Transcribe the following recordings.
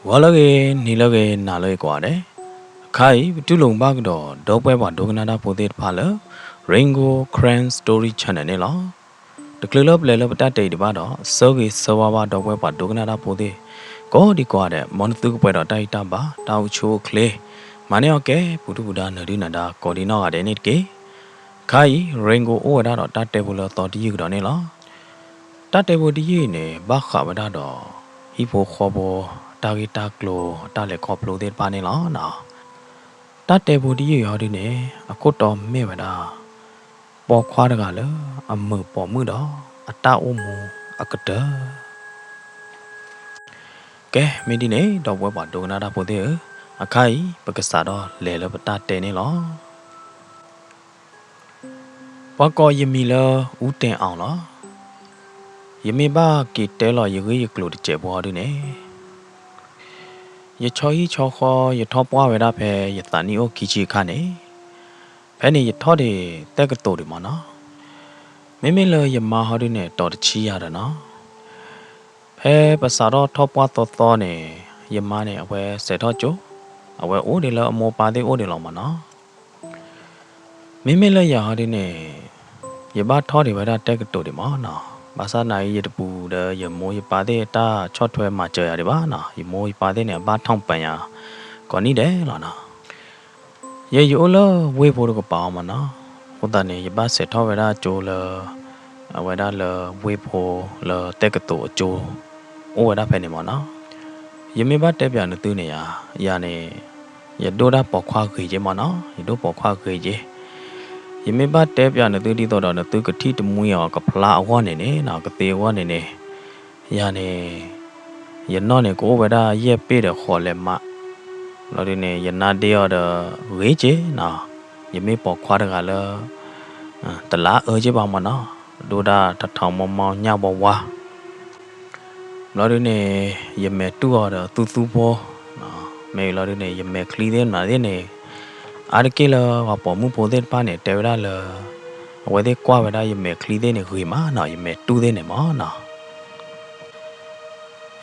ဂီၤလၢအဂ့ၤ, နံၤလၢအဂ့ၤ, နၤလၢအဂ့ၤကိးဂၤဒဲး. အခါအံၤ ပတူၢ်လိာ်ဘၣ်ကဒီး ဒီပုၢ်ဝဲၢ်ပှၤဒိကနၣ်တၢ်ဖိသ့ၣ်တဖၣ်လၢ Rain Gold Karen Story Channel န့ၣ်လီၤ. တချုးလၢပလဲၤလၢပတၢ်တဲအံၤဒံးဘၣ်ဒီး ဆၢဂ့ၤဆၢဝါဘၣ်ဒီပုၢ်ဝဲၢ်ပှၤဒိကနၣ်တၢ်ဖိသ့ၣ် ကိးဒံကိးဂၤဒဲး, မ်နသုကပှဲၤဒီးတၢ်ဂံၢ်တၢ်ဘါ တၢ်အိၣ်ဆူၣ်အိၣ်ချ့, မၤန့ၢ်အီၣ်ကဲ ပူၤဒုၣ်ပူၤဒါနၢၤဒုၣ်နၢၤဒါ ကိးဒံနီၢ်ဂၤဒဲးန့ၣ်တက့ၢ်. အခါအံၤ Rain Gold အိၣ်ဝဲဒၣ်ဒီးတၢ်တဲဖိလၢအသီတယုၢ်ကဒီးန့ၣ်လီၤ. တၢ်တဲဖိတယုၢ်အံၤန့ၣ် ဘၣ်ဃးဝဲဒၣ်ဒီး ဟံၣ်ဖိဃီဖိ တၢ်ဂ့ၢ်တၢ်ကျိၤ တၢ်လဲၤခီဖျိသ့ၣ်တဖၣ်န့ၣ်လီၤ. တၢ်တဲဖိတယုၢ်အံၤဟီဒုန့ၣ် အခိၣ်တီမ့ၢ်ဝဲဒၣ် ပိာ်ခွါတဂၤလၢ အမုာ်ပိာ်မုၣ်ဒီး အတၢ်အိၣ်မူအကတၢၢ်. ကဲ မ့ၢ်ဒ်န့ၣ် ဒီပုၢ်ဝဲၢ်ပှၤဒိကနၣ်တၢ်ဖိသ့ၣ်ဧၢ, အခါအံၤ ပကစးထီၣ်လဲၤလၢပတၢ်တဲန့ၣ်လီၤ. ပှၤကိးယမံၤလၢ အူတဲာ်အီၤလီၤ. ယမ့ၢ်ဘၣ်က့ၤတဲလီၤယဂ့ၢ်ယကျိၤတစဲးဖိဟီဒုန့ၣ်, ယဆီဟံၣ်ဆီဃီ ယထီၣ်ပှၢ်ဝဲဒၣ်ဖဲယသးနံၣ်အိၣ်ခံဆံအခါန့ၣ်, ဖဲန့ၣ်ယထီၣ်ဒံးတက္ကသိုလ်ဒံးမၢ်နီၤ. မ့မ့ၢ်လၢယမါဟီဒုန့ၣ် တီၤတဆံယၤဒီးနီၤ. ဖဲပစးထီၣ်ထီၣ်ပှၢ်သီသီန့ၣ်, ယမါန့ၣ် အဝဲစဲးထီၣ်ကၠိ, အဝဲအိၣ်ဒံးလၢအမိၢ်ပၢ်သ့ၣ်အိၣ်ဒံးလီၤမၢ်နီၤ. မ့မ့ၢ်လၢယၤဟီဒုန့ၣ်, ယဘၣ်ထီၣ်ဒံးဝဲဒၣ်တက္ကသိုလ်ဒံးမၢ်နီၤ. ဘၣ်ဆၣ်နာ်က့ ယတပူၤဒီးယမိၢ်ယပၢ်သ့ၣ်တၢ်ဆီၣ်ထွဲမၤစၢၤယၤဒံးဘၣ်နီၤ. ယမိၢ်ယပၢ်သ့ၣ်န့ၣ် အဘၣ်ထီၣ်ပၢၤယၤ ကိးနံၣ်ဒဲးလီၤနီၤ. ယဲယအိၣ်လၢဝ့ၢ်ဖိတကပၤအီၤမၢ်နီၤ. အဃိသတးန့ၣ် ယဘၣ်စဲးထီၣ်ဝဲဒၣ်ကၠိလၢ အဝဲဒၣ်လၢဝ့ၢ်ဖိလၢတက္ကသိုလ်အကၠိ အိၣ်ဝဲဒၣ်ဖဲန့ၣ်မၢ်နီၤ. ယမ့ၢ်ဘၣ်တဲပၠးနသုန့ၣ်ယၤ, ယၤန့ၣ် ယဒိၣ်ဒၣ်ပိာ်ခွါဂ့ၤက့မၢ်နီၤ. ယဒိၣ်ပိာ်ခွါဂ့ၤက့. ယမ့ၢ်ဘၣ်တဲပၠးနသုဒ်သိးဒီး နသုကထံၣ်တမှံအီၤကဖျါအဂီၢ်န့ၣ်န့ၣ်နီၤ, ကသ့အဂီၢ်န့ၣ်န့ၣ်, ယၤန့ၣ် ယနီၢ်န့ၣ်ကအိၣ်ဝဲဒၣ်ယဲၢ်ပ့ၢ်ဒီးဃိးလဲးမး. ဘျီဒုန့ၣ် ယနါဒ့အီၤဒီးဂ့ၤက့နီၤ. ယမ့ၢ်ပိာ်ခွါတဂၤလၢ တလါအၢက့ဘၣ်မၢ်နီၤ. ဒိၣ်ဒၣ်ထီထီမီမီညၣ်ဝါဝါ. ဘျီဒုန့ၣ် ယမဲာ်တူၢ်အီၤဒီးသူသူဖိ, မ့ၢ်ဘျီဒုန့ၣ် ယမဲာ်ချံသ့ၣ်မနုၤသ့ၣ်န့ၣ် အါတက့ၢ်လၢပှၤပိာ်မုၣ်ဖိသ့ၣ်တဖၣ်န့ၣ် တဲဝဲဒၣ်လၢ အဝဲသ့ၣ်ကွၢ်ဝဲဒၣ်ယမဲာ်ချံသ့ၣ်န့ၣ်ဂ့ၤမးနီၤ, ယမဲာ်တူၢ်သ့ၣ်န့ၣ်မၢ်နီၤ.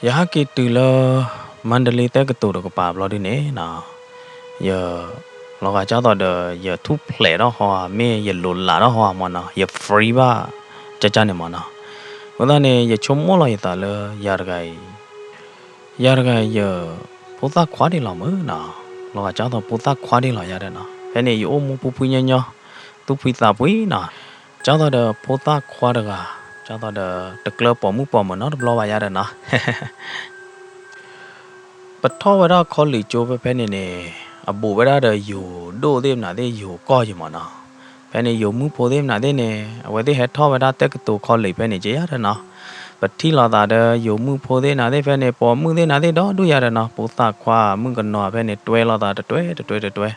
ယဟဲက့ၤတုၤလၢ မါဒလ့တက္ကသိုလ်တကပၤဘျီဒုန့ၣ်နီၤ, ယ လီၤဂာ်ကၢ်သိးဒီး ယထူၣ်ဖျဲးထီၣ်ဟီဧါ မ့ၢ်ယလိၤလးထီၣ်ဟီဧါမၢ်နီၤ, ယ free ဘၣ် ကၢ်ကၢ်န့ၣ်မၢ်နီၤ. အဃိသတးန့ၣ် ယဆိကမိၣ်လီၤယသးလၢယၤတဂၤအံၤ ယၤတဂၤအံၤယ ဖိသၣ်ခွါဒံးလီၤမုၢ်နီၤ, လီၤဂာ်ကၢ်သိးဖိသၣ်ခွါဒံးလီၤယၤဒီးနီၤ, ဖဲန့ၣ်ယအိၣ်မူဖှံဖှံညီညီ, သူၣ်ဖှံသးဖှံနီၤ, ကၢ်သိးဒီးဖိသၣ်ခွါတဂၤ, ကၢ်သိးဒီးတကျၢပိာ်မုၣ်ပိာ်မုၣ်နီတဘျီဘၣ်ယၤဒီးနီၤ. ပထီၣ်ဝဲဒၣ် college ကၠိဖဲဖဲန့ၣ်န့ၣ်, အဘူးဝဲဒၣ်ဒီးယိၤဒိၣ်သ့ၣ်မနုၤသ့ၣ်ယိၤကီၢ်ယံၤမၢ်နီၤ. ဖဲန့ၣ်ယိၤမုၣ်ဖိသ့ၣ်မနုၤသ့ၣ်န့ၣ် အဝဲသ့ၣ်ဟဲထီၣ်ဝဲဒၣ်တက္ကသိုလ် college ဖဲန့ၣ်က့ယၤဒီးနီၤ. ပထံၣ်လိာ်သးဒီးယိၤမုၣ်ဖိသ့ၣ်နုၤသ့ၣ်ဖဲန့ၣ် ပိာ်မုၣ်သ့ၣ်နုၤသ့ၣ်ဒီဒူၣ်ယၤဒီးနီၤ, ဖိသၣ်ခွါမုၣ်ကနီၤဖဲန့ၣ် တွဲလိာ်သးတတွဲတတွဲတတွဲ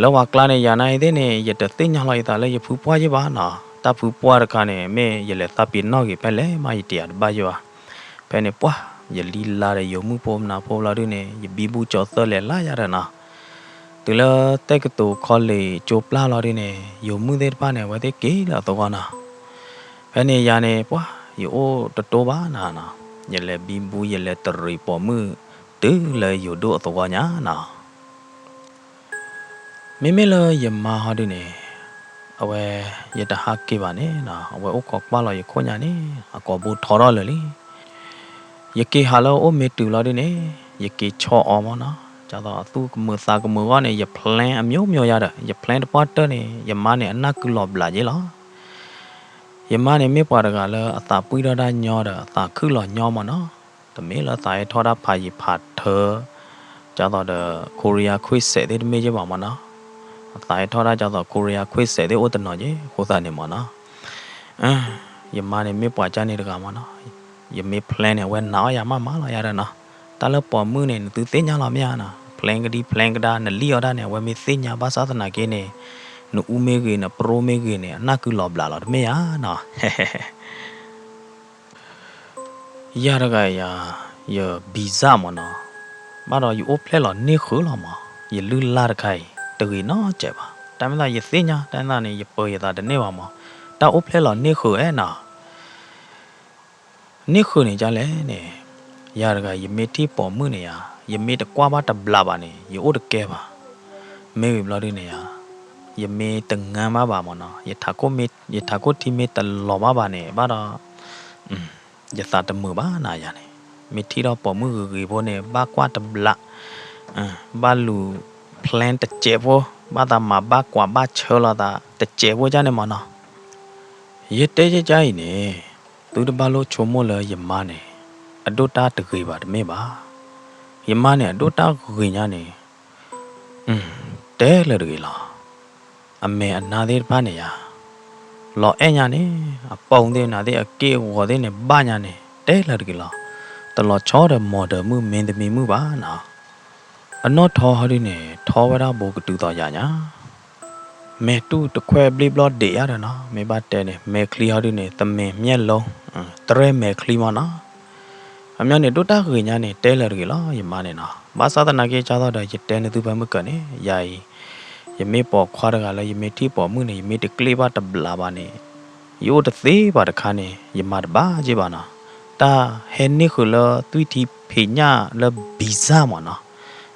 လၢပှၤကျါန့ၣ် ယၤနာ်အံၤသ့ၣ်န့ၣ် ယတသ့ၣ်ညါလီၤယသးလၢယဖုပှၢ်ယ့ၢ်ဘၣ်နီၤ, တၢ်ဖုပှၢ်တခါန့ၣ် မ့ၢ်ယလဲၤသးပ့ၤနီၣ်ဂ့ၤဖဲလဲၣ်မး ယတယၤတဘၣ်ယ့ၢ်ဘၣ်. ဖဲန့ၣ်ပှၢ် ယလံလါဒီးယိၤမုၣ်ဖိမနုၤဖိလီၤဒုန့ၣ် ယဘံဘူကၠီၤသၢလဲၤလၢယၤဒီးနီၤ. တုၤလၢတက္ကသိုလ် college ကၠိပျၢ်လီၤဒုန့ၣ် ယိၤမုၣ်သ့ၣ်တဖၣ်န့ၣ် အဝဲသ့ၣ်က့ၤလၢအသဝီနီၤ. ဖဲန့ၣ်ယၤန့ၣ် ပှၢ် ယအိၣ်တတိဘၣ်နီၤ, ယလဲၤဘံဘူ ယလဲၤတရံးပိာ်မုၣ် တုၤလၢယိၤဒိၣ်အသဝီညါနီၤ. မ့မ့ၢ်လၢယမါဟီဒုန့ၣ်, အဝဲ ယတဟးက့ၤဘၣ်န့ၣ်နီၤ, အဝဲအိၣ်ခိးကွၢ်လီၤယခိၣ်ညါန့ၣ် အကိာ်ဘိထီထီၣ်လၢာ်လံ. ယက့ၤဟးလၢအအိၣ်မ့ၢ်တုၤလီၤဒုန့ၣ် ယက့ၤဆီအီၤမၢ်နီၤ, ဒ်သိးအသူၣ်ကမုာ်သးကမုာ်အဂီၢ်န့ၣ် ယ plan အမျိုးမျိုးယၤဒီး ယ plan တပှၢ်တၢၢ်န့ၣ် ယမါန့ၣ် အနၢ်ကုလီၤဘျးက့လီၤ. ယမါန့ၣ်မ့ၢ်ပှၤတဂၤလၢအသးပှံၢ်ထီၣ်တၢ်ညီဒီး အသးခုၣ်လီၤညီမၢ်နီၤ, တမ့ၢ်လၢအသးဟဲထီၣ်တၢ်ဖးယံၤဖးထၢ ဒ်သိးဒီး Korea ခွံစဲးသ့ၣ်တမ့ၢ်ယ့ၢ်ဘၣ်မၢ်နီၤ, အသးဟဲထီၣ်တၢ်ဒ်သိး Korea ခွံစဲးသ့ၣ်အိၣ်တနီၤက့ အဃိသတးန့ၣ်မၢ်နီၤ. ယမါန့ၣ်မ့ၢ်ပှၤကၢ်န့ၣ်တဂၤမၢ်နီၤ, ယမ့ၢ် plan န့ၣ် အဝဲနာ်အီၣ်ယၤမးမးလီၤယၤဒီးနီၤ. တၢ်လၢပိာ်မုၣ်န့ၣ် နသုသ့ၣ်ညါလီၤမ့ၢ်ဧါနီၤ, plan ကဒံ plan ကဒါ နလံၣ်အီၣ်ဒၣ်န့ၣ် အဝဲမ့ၢ်သ့ၣ်ညါဘၣ်ဆၣ်သနာ်က့န့ၣ် နအူမ့ၢ်ဂ့ၤ နပြိမ့ၢ်ဂ့ၤန့ၣ် အနၢ်ကုလီၤဘျးလီၤတမ့ၢ်ဧါနီၤ. ယၤတဂၤယၤ ယ busy မၢ်နီၤ, ဘၣ်ဒီးယအိၣ်ဖျဲၣ်လီၤန့ၢ်ဃုာ်လီၤမး, ယလုၢ်လၢ်တခါအံၤ တဂ့ၤနီတစဲးဘၣ်. တၢ်မ့ၢ်သးယသ့ၣ်ညါ တၢ်မ့ၢ်သးန့ၣ် ယပၢၤယသးတန့ၢ်ဘၣ်မး, တၢ်အိၣ်ဖျဲၣ်လီၤန့ၢ်ဃုာ်ဝဲနီၤ. န့ၢ်ဃုာ်န့ၣ်ဒ်လဲၣ်န့ၣ်, ယၤတဂၤ ယမ့ၢ်ထံၣ်ပိာ်မုၣ်န့ၣ်ယၤ, ယမ့ၢ်တကွၢ်ဘၣ်တဘျးဘၣ်န့ၣ် ယအိၣ်တကဲဘၣ်. မ့ၢ်ဝံၤဘျီဒုန့ၣ်ယၤ, ယမ့ၢ်တငၢဘၣ်ဘၣ်မၢ်နီၤ, ယထးခိၣ်ထံမ့ၢ်တလီၤဘၣ်ဘၣ်န့ၣ် ဘၣ်ဒီး ယသးတမုာ်ဘၣ်နၤယၤန့ၣ်, မ့ၢ်ထံၣ်ထီၣ်ပိာ်မုၣ်ဂ့ၤဂ့ၤဖိန့ၣ် ဘၣ်ကွၢ်တဘျး, ဘၣ်လူၤ plan တစဲးဖိ, ဘၣ်သးမၤဘၣ်ကွၢ်ဘၣ်ဆၢလီၤသးတစဲးဖိဒ်န့ၣ်မၢ်နီၤ. ယတဲကကါအံၤန့ၣ်, သုတဘၣ်လိၣ်ဆိကမိၣ်လၢယမါန့ၣ် အဒိၣ်တၢ်တဂ့ၤဘၣ်တမ့ၢ်ဘၣ်. ယမါန့ၣ် အဒိၣ်တၢ်ဂ့ၤညါန့ၣ် တဲလၢာ်တဂ့ၤလီၤ. အမဲာ်အနါသ့ၣ်တဖၣ်န့ၣ်ယၤ, လီၤအဲၣ်ညါန့ၣ်, အပိာ်သ့ၣ်နၤသ့ၣ် အက့ၢ်အဂီၤသ့ၣ်န့ၣ် ဘၣ်ညါန့ၣ် တဲလၢာ်တဂ့ၤလီၤ. တလီၤဆီဒီး model မုၣ် မင်းသမီး မုၣ်ဘၣ်နီၤ. အနီၢ်ထီဟီဒုန့ၣ် ထီဝဲဒၣ်ဘူးကတုၤသိးယၤညါ, မဲာ်တူၢ်တခွဲးဘျ့ဘျီဒံးယါဒီးနီၤ, မ့ၢ်ဘၣ်တဲန့ၣ် မဲာ်ချံဟီဒုန့ၣ် သမင်မြင့်လုံး, တရဲၣ်မဲာ်ချံမၢ်နီၤ. အမ့ၢ်န့ၣ် ဒိၣ်တၢ်ဂ့ၤညါန့ၣ် တဲလၢာ်တဂ့ၤလီၤ ယမါန့ၣ်နီၤ. ဘၣ်ဆၣ်သနာ်က့ ကၢ်သိးဒီး ယတဲန့ၢ်သုဖဲမုၢ်ကၢၤန့ၣ် ယၤအံၤ ယမ့ၢ်ပိာ်ခွါတဂၤလၢ ယမ့ၢ်ထံၣ်ပိာ်မုၣ်န့ၣ် ယမ့ၢ်တကျ့ၣ်ဘၣ်တဘျးဘၣ်န့ၣ် ယအိၣ်တသ့ဘၣ်တခါန့ၣ် ယမၤတဘၣ်က့ဘၣ်နီၤ. တၢ်ဟဲန့ၢ်ဃုာ်လၢသွံၣ်ထံဖံးညၣ်လၢ visa မၢ်နီၤ,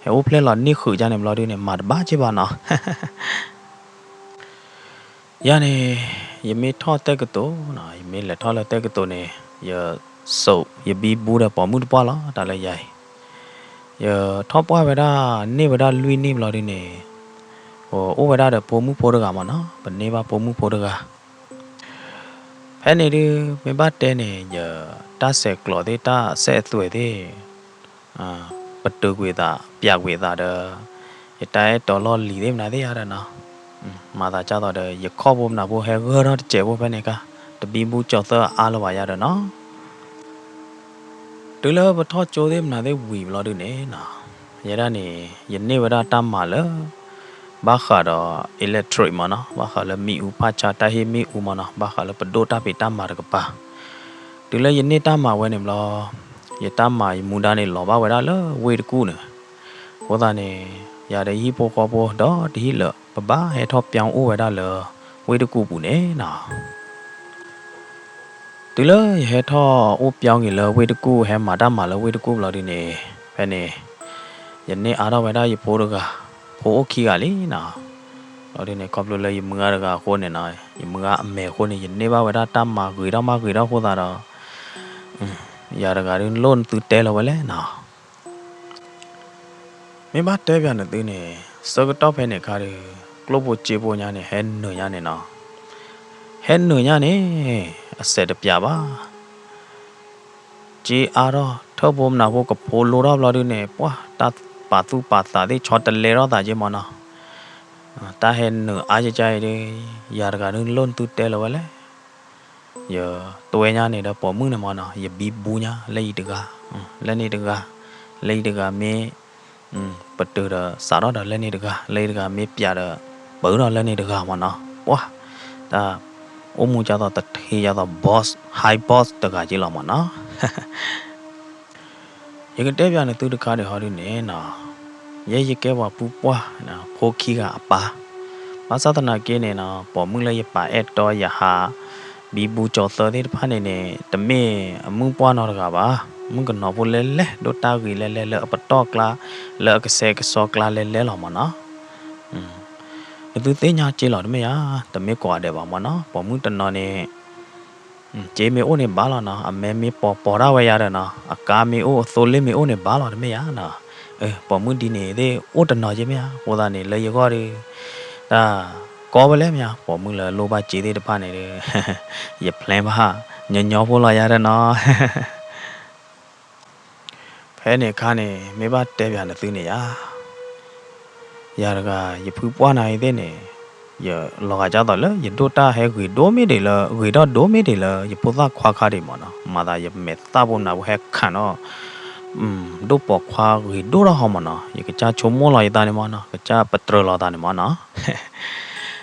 ဟဲအိၣ်ဖျဲၣ်လီၤန့ၢ်ဃုာ်ဒ်န့ၣ်ဘျီဒုန့ၣ် မၤတဘၣ်က့ဘၣ်နီၤ. ယၤန့ၣ် ယမ့ၢ်ထီၣ်တက္ကသိုလ်နီၤ, ယမ့ၢ်လဲၤထီၣ်လၢတက္ကသိုလ်န့ၣ် ယ စိာ် ယဘံဘူဒီးပိာ်မုၣ်တပှၢ်လီၤ. တၢ်လၢယၤအံၤ ယထီၣ်ပှၢ်ဝဲဒၣ် န့ၢ်ဝဲဒၣ်လွံၢ်နံၣ်ဘျီဒုန့ၣ် အိၣ်ဝဲဒၣ်ဒီးဖိမုၣ်ဖိတဂၤမၢ်နီၤ, ပန့ၢ်ဘၣ်ဖိမုၣ်ဖိတဂၤ. ဖဲန့ၣ်ဒု မ့ၢ်ဘၣ်တဲန့ၣ် ယတၢ်ဆဲးကျိးသ့ၣ် တၢ်ဆဲးအသွဲၣ်သ့ၣ် ပတုာ်ကွံာ်သး ပျးကွံာ်သးဒီး ယတၢ်အဲၣ်တီလီၢ်လံၤသ့ၣ်မနုၤသ့ၣ်ယါဒီးနီၤ, မၤသးကၢ်သိးဒီး ယခီၣ်ဖိမနုၤဖိဟဲဂၢၢ်ထီၣ်တစဲးဖိဖဲန့ၣ်ခါ, တဘံဘူကၠီၤသၢအါလၢၤဘၣ်ယါဒီးနီၤ. တုၤလၢပထီၣ်ကၠိသ့ၣ်မနုၤသ့ၣ်ဝံၤဘျီဒုန့ၣ်နီၤ, ယဲဒၣ်န့ၣ် ယန့ၢ်ဝဲဒၣ်တၢ်မၤလၢ ဘၣ်ဃးဒီး electric မၢ်နီၤ, ဘၣ်ဃးလၢမ့ၣ်အူဖးဆါ တၢ်ဟ့ၣ်မ့ၣ်အူမၢ်နီၤ, ဘၣ်ဃးလၢပဒိၣ်တၢ်ဖံးတၢ်မၤတကပၤ. တုၤလၢယန့ၢ်တၢ်မၤဝဲန့ၣ်ဘျီ ယတၢ်မၤယမူဒါန့ၣ် လီၤဘၣ်ဝဲဒၣ်လၢဝ့ၢ်တကူၣ်န့ၣ်. အဃိသတးန့ၣ် ယၤဒီးယဟံၣ်ဖိဃီဖိဒီးတဟံၣ်လၢာ် ပဘၣ်ဟဲထီၣ်ပၠီအိၣ်ဝဲဒၣ်လၢဝ့ၢ်တကူၣ်ပူၤန့ၣ်နီၤ. တုၤလၢယဟဲထီၣ်အိၣ်ပၠီက့ၤလၢဝ့ၢ်တကူၣ် ဟဲမၤတၢ်မၤလၢဝ့ၢ်တကူၣ်ဘျီဒုန့ၣ် ဖဲန့ၣ် ယန့ၢ်အါထီၣ်ဝဲဒၣ်ယဖိတဂၤ, ဖိအိၣ်ခံဂၤလံနီၤ. ဘျီဒုန့ၣ် ခီဖျိလၢယမုၢ်ဂၤတဂၤအဃိန့ၣ်နီၤ, ယမုၢ်ဂၤအမဲာ်အဃိန့ၣ် ယန့ၢ်ဘၣ်ဝဲဒၣ်တၢ်မၤဂ့ၤထီၣ်မးဂ့ၤထီၣ်အဃိသတးဒီး ယၤတဂၤဒုးလိၣ်နသုတဲလၢၤဝဲလဲၣ်နီၤ. မ့ၢ်ဘၣ်တဲပၠးနသုန့ၣ် ဆၢကတီၢ်ဖဲန့ၣ်အခါဒီး ကျိၣ်ဖိစ့ဖိညါန့ၣ် ဟဲနုာ်ညါန့ၣ်နီၤ, ဟဲနုာ်ညါန့ၣ် အစဲးတပၠးဘၣ်. စ့အါထီၣ် ထၢၣ်ဖိမနုၤဖိကဖိလိထီၣ်ဘျီဒုန့ၣ် ပှၢ် တၢ်ပာ်သူၣ်ပာ်သးသ့ၣ်ဆီတလဲထီၣ်သးက့မၢ်နီၤ. တၢ်ဟဲနုာ်အါကကါအံၤဒီး ယၤတဂၤဒုးလိၣ်နသုတဲလၢၤဝဲလဲၣ်. ယတွဲညါန့ၣ်ဒီးပိာ်မုၣ်န့ၣ်မၢ်နီၤ, ယဘံဘူညါ လၢအံၤတဂၤ, လၢန့ၣ်တဂၤ, လၢအံၤတဂၤမ့ၢ် ပတုာ်ဒီးစးထီၣ်ဒီး လၢန့ၣ်တဂၤ, လၢအံၤတဂၤမ့ၢ်ပၠးဒီး ပတုာ်ဒီးလၢန့ၣ်တဂၤမၢ်နီၤ. ပှၢ် တၢ်အိၣ်မူကၢ်သိးတထံးကၢ်သိး boss, high boss တဂၤက့လီၤမၢ်နီၤ. ယကတဲပၠးနသုတခါဒီးဟီဒုန့ၣ်နီၤ, ယဲယကဲပှၤပူပှၢ် ဖိခံဂၤအပၢ်, ဘၣ်ဆၣ်သနာ်က့န့ၣ်နီၤ ပိာ်မုၣ်လၢယပာ်အဲၣ်တီယဟး ဘံဘူကၠီၤသၢသ့ၣ်တဖၣ်န့ၣ်န့ၣ် တမ့ၢ်အမုၣ်ပှၢ်နီတဂၤဘၣ်, မုၣ်ကနီၤဖိလဲၣ်လဲၣ်, ဒိၣ်တၢ်ဂ့ၤလဲၣ်လဲၣ် လၢအပတီၢ်ကျါ လၢအကဆှဲကဆှီကျါလဲၣ်လဲၣ်လီၤမၢ်နီၤ. နသုသ့ၣ်ညါက့လီၤတမ့ၢ်ဧါ, တမ့ၢ်ကိးဂၤဒဲးဘၣ်မၢ်နီၤ, ပိာ်မုၣ်တနီၤန့ၣ် က့မ့ၢ်အိၣ်န့ၣ်ဘၣ်လီၤနီၤ, အမဲမ့ၢ်ပိာ်ပိာ်ဒၣ်ဝဲယၤဒီးနီၤ, အကါမ့ၢ်အိၣ် အသိလ့ၣ်မ့ၢ်အိၣ်န့ၣ်ဘၣ်လီၤတမ့ၢ်ဧါနီၤ. ပိာ်မုၣ်ဒ်န့ၣ်သ့ၣ်အိၣ်တနီၤက့မ့ၢ်ဧါ, အဃိသတးန့ၣ် လၢယဂီၢ်ဒီး တၢ်ကီဝဲလဲၣ်မ့ၢ်ဧါ, ပိာ်မုၣ်လၢလိၣ်ဘၣ်စ့သ့ၣ်တဖၣ်န့ၣ်ဒီး ယ plan ဘၣ် ညီညီဖိလီၤယၤဒီးနီၤ. ဖဲန့ၣ်အခါန့ၣ် မ့ၢ်ဘၣ်တဲပၠးနသုန့ၣ်ယါ, ယၤတဂၤ ယဖုပှၢ်နၤအံၤသ့ၣ်န့ၣ် ယလီၤဂာ်ဒ်သိးလၢ ယဒိၣ်တၢ်ဟဲဂ့ၤဒိၣ်မ့ၢ်ဒံးလၢ ဂ့ၤထီၣ်ဒိၣ်မ့ၢ်ဒံးလၢ ယဖိသၣ်ခွါခါဒံးမၢ်နီၤ, မၤသးယမဲာ်သၣ်ဖိမနုၤဖိဟဲခးနီၤ, ဒိၣ်ပိာ်ခွါဂ့ၤဒိၣ်ထီၣ်ဟီမၢ်နီၤ, ယကစၢ်ဆိကမိၣ်လီၤယသးန့ၣ်မၢ်နီၤ, ကစၢ်ပတြၢၤလီၤသးန့ၣ်မၢ်နီၤ.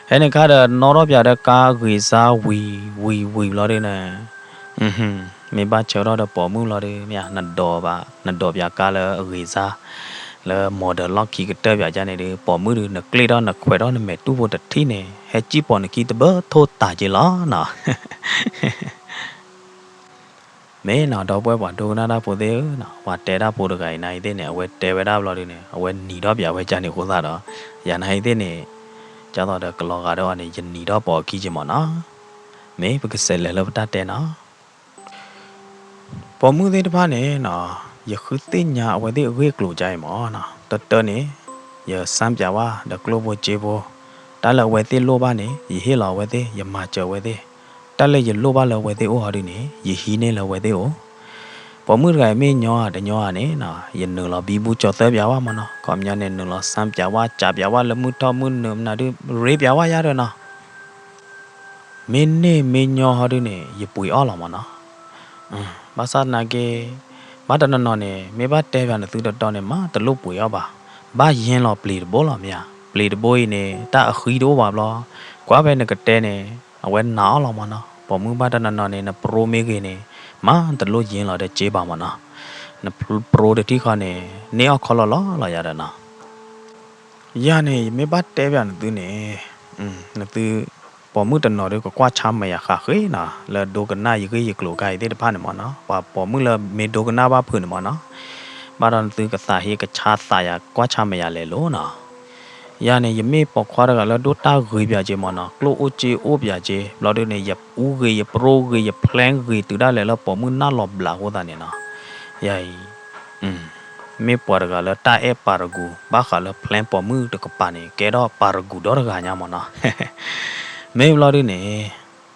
ဖဲန့ၣ်အခါဒီး နီၣ်ထီၣ်ပၠးဒီးကါဂ့ၤစါဝံၤဝံၤဝံၤဘျီဒုန့ၣ် မ့ၢ်ဘၣ်ဆၢထၢၣ်ဒီးပိာ်မုၣ်လီၤဒီး မ့ၢ်ဧါ, နဒိးဘၣ်, နဒိးပၠးကါလၢအဂ့ၤစါ လၢ model လီၢ်ခံကတၢၢ်ပၠးကါန့ၣ်ဒီး ပိာ်မုၣ်ဒီး နကျ့ၣ်ထီၣ်နခွဲးထီၣ်နမဲာ်တူၢ်ဖိတထံၣ်န့ၣ် ဟဲစံၣ်ပိာ်နခံတဘၢထိၣ်တၢ်က့လီၤနီၤ. မ့ၢ်နီၤ ဒီပုၢ်ဝဲၢ်ပှၤဒိကနၣ်တၢ်ဖိသ့ၣ်ဧၢနီၤ, ပှၤတဲတၢ်ဖိတဂၤအံၤနာ်အံၤသ့ၣ်န့ၣ် အဝဲတဲဝဲဒၣ်ဘျီဒုန့ၣ် အဝဲနံၤထီၣ်ပၠးဝဲကန့ၣ်အဃိသတးဒီး ယၤနာ်အံၤသ့ၣ်န့ၣ် ကၢ်သိးဒီးကလီၤဂာ်ဒီးအီၤန့ၣ် ယနံၤထီၣ်ပိာ်အခံက့မၢ်နီၤ. မ့ၢ်ပကစးလဲၤလၢပတၢ်တဲနီၤ. ပိာ်မုၣ်သ့ၣ်တဖၣ်န့ၣ်နီၤ, ယဃုသ့ၣ်ညါအဝဲသ့ၣ်အဂ့ၢ်အကျိၤကါအံၤမၢ်နီၤ. တၢ်တၢန့ၣ် ယစမ်းပၠးဝဲဒီးကျိၣ်ဖိစ့ဖိ, တၢ်လၢအဝဲသ့ၣ်လိၣ်ဘၣ်န့ၣ် ယဟ့ၣ်လီၤအဝဲသ့ၣ်, ယမၤစၢၤအဝဲသ့ၣ်, တၢ်လၢယလိၣ်ဘၣ်လၢအဝဲသ့ၣ်အိၣ်ဟီဒုန့ၣ် ယဟံးန့ၢ်လၢအဝဲသ့ၣ်အိၣ်. ပိာ်မုၣ်တဂၤအံၤမ့ၢ်ညီဧါတညီဧါန့ၣ်နီၤ, ယနုာ်လီၤဘံဘူကၠီၤသၢပၠးဝဲမၢ်နီၤ, ခီပညီန့ၣ် နုာ်လီၤစမ်းပၠးဝဲ ကးပၠးဝဲလၢမုၢ်ထီၣ်မုၢ်နုာ်မနုၤဒု ရ့ပၠးဝဲယါဒီးနီၤ. မ့ၢ်န့ၢ်မ့ၢ်ညီဟီဒုန့ၣ် ယပှ့ၤအီၣ်လီၤမၢ်နီၤ. ဘၣ်ဆၣ်သနာ်က့ ဘၣ်တနီၤနီၤန့ၣ် မ့ၢ်ဘၣ်တဲပၠးနသုတတီန့ၣ် မၤတလိၣ်ပှ့ၤအီၣ်ဘၣ်. ဘၣ်ယဲလီၤပျ့ၤတဘိလီၤမ့ၢ်ဧါ, ပျ့ၤတဘိအံၤန့ၣ် တၢ်အဃံတအိၣ်ဘၣ်ဘျီ, ကွၢ်ဖဲနကတဲန့ၣ် အဝဲနာ်အီၣ်လီၤမၢ်နီၤ. ပိာ်မုၣ်ဘၣ်တနီၤနီၤန့ၣ် နပြိမ့ၢ်ဂ့ၤန့ၣ် မၤတလိၣ်ယဲလီၤဒီးစ့ဘၣ်မၢ်နီၤ. နပြိတထံၣ်ဃီန့ၣ် န့ၢ်အီၣ်ခီလီၤလီၤလီၤယၤဒီးနီၤ. ယၤန့ၣ် ယမ့ၢ်ဘၣ်တဲပၠးနသုန့ၣ် နသု ပိာ်မုၣ်တနီၤဒုကကွၢ်ဆါမဲာ်ယၤဃးဃ့နီၤ, လၢဒိကနၣ်ယဂ့ၢ်ယကျိၤကါအံၤသ့ၣ်တဖၣ်န့ၣ်မၢ်နီၤ, ပှၤပိာ်မုၣ်လၢမ့ၢ်ဒိကနၣ်ဘၣ်ဖုးန့ၣ်မၢ်နီၤ, ဘၣ်ဒီးနသုကသးဟ့ကဆါသးယၤကွၢ်ဆါမဲာ်ယၤလဲၤလိၤနီၤ. ယၤန့ၣ် ယမ့ၢ်ပိာ်ခွါတဂၤလၢဒိၣ်တၢ်ဂ့ၤပၠးက့မၢ်နီၤ, ကျိၣ်အိၣ်စ့အိၣ်ပၠးက့, ဘျီဒုန့ၣ် ယအူဂ့ၤ ယပြိဂ့ၤ ယ plan ဂ့ၤတုၤဒၣ်လဲာ်လၢပိာ်မုၣ်နၢ်လီၤဘျးအဃိသတးန့ၣ်နီၤ. ယၤအံၤ မ့ၢ်ပှၤတဂၤလၢတၢ်အဲၣ်ပၤရဂူၤ ဘၣ်ဃးလၢ plan ပိာ်မုၣ်တကပၤန့ၣ် ကဲထီၣ်ပၤရဂူၤဒီတဂၤညါမၢ်နီၤ. မ့ၢ်ဘျီဒုန့ၣ်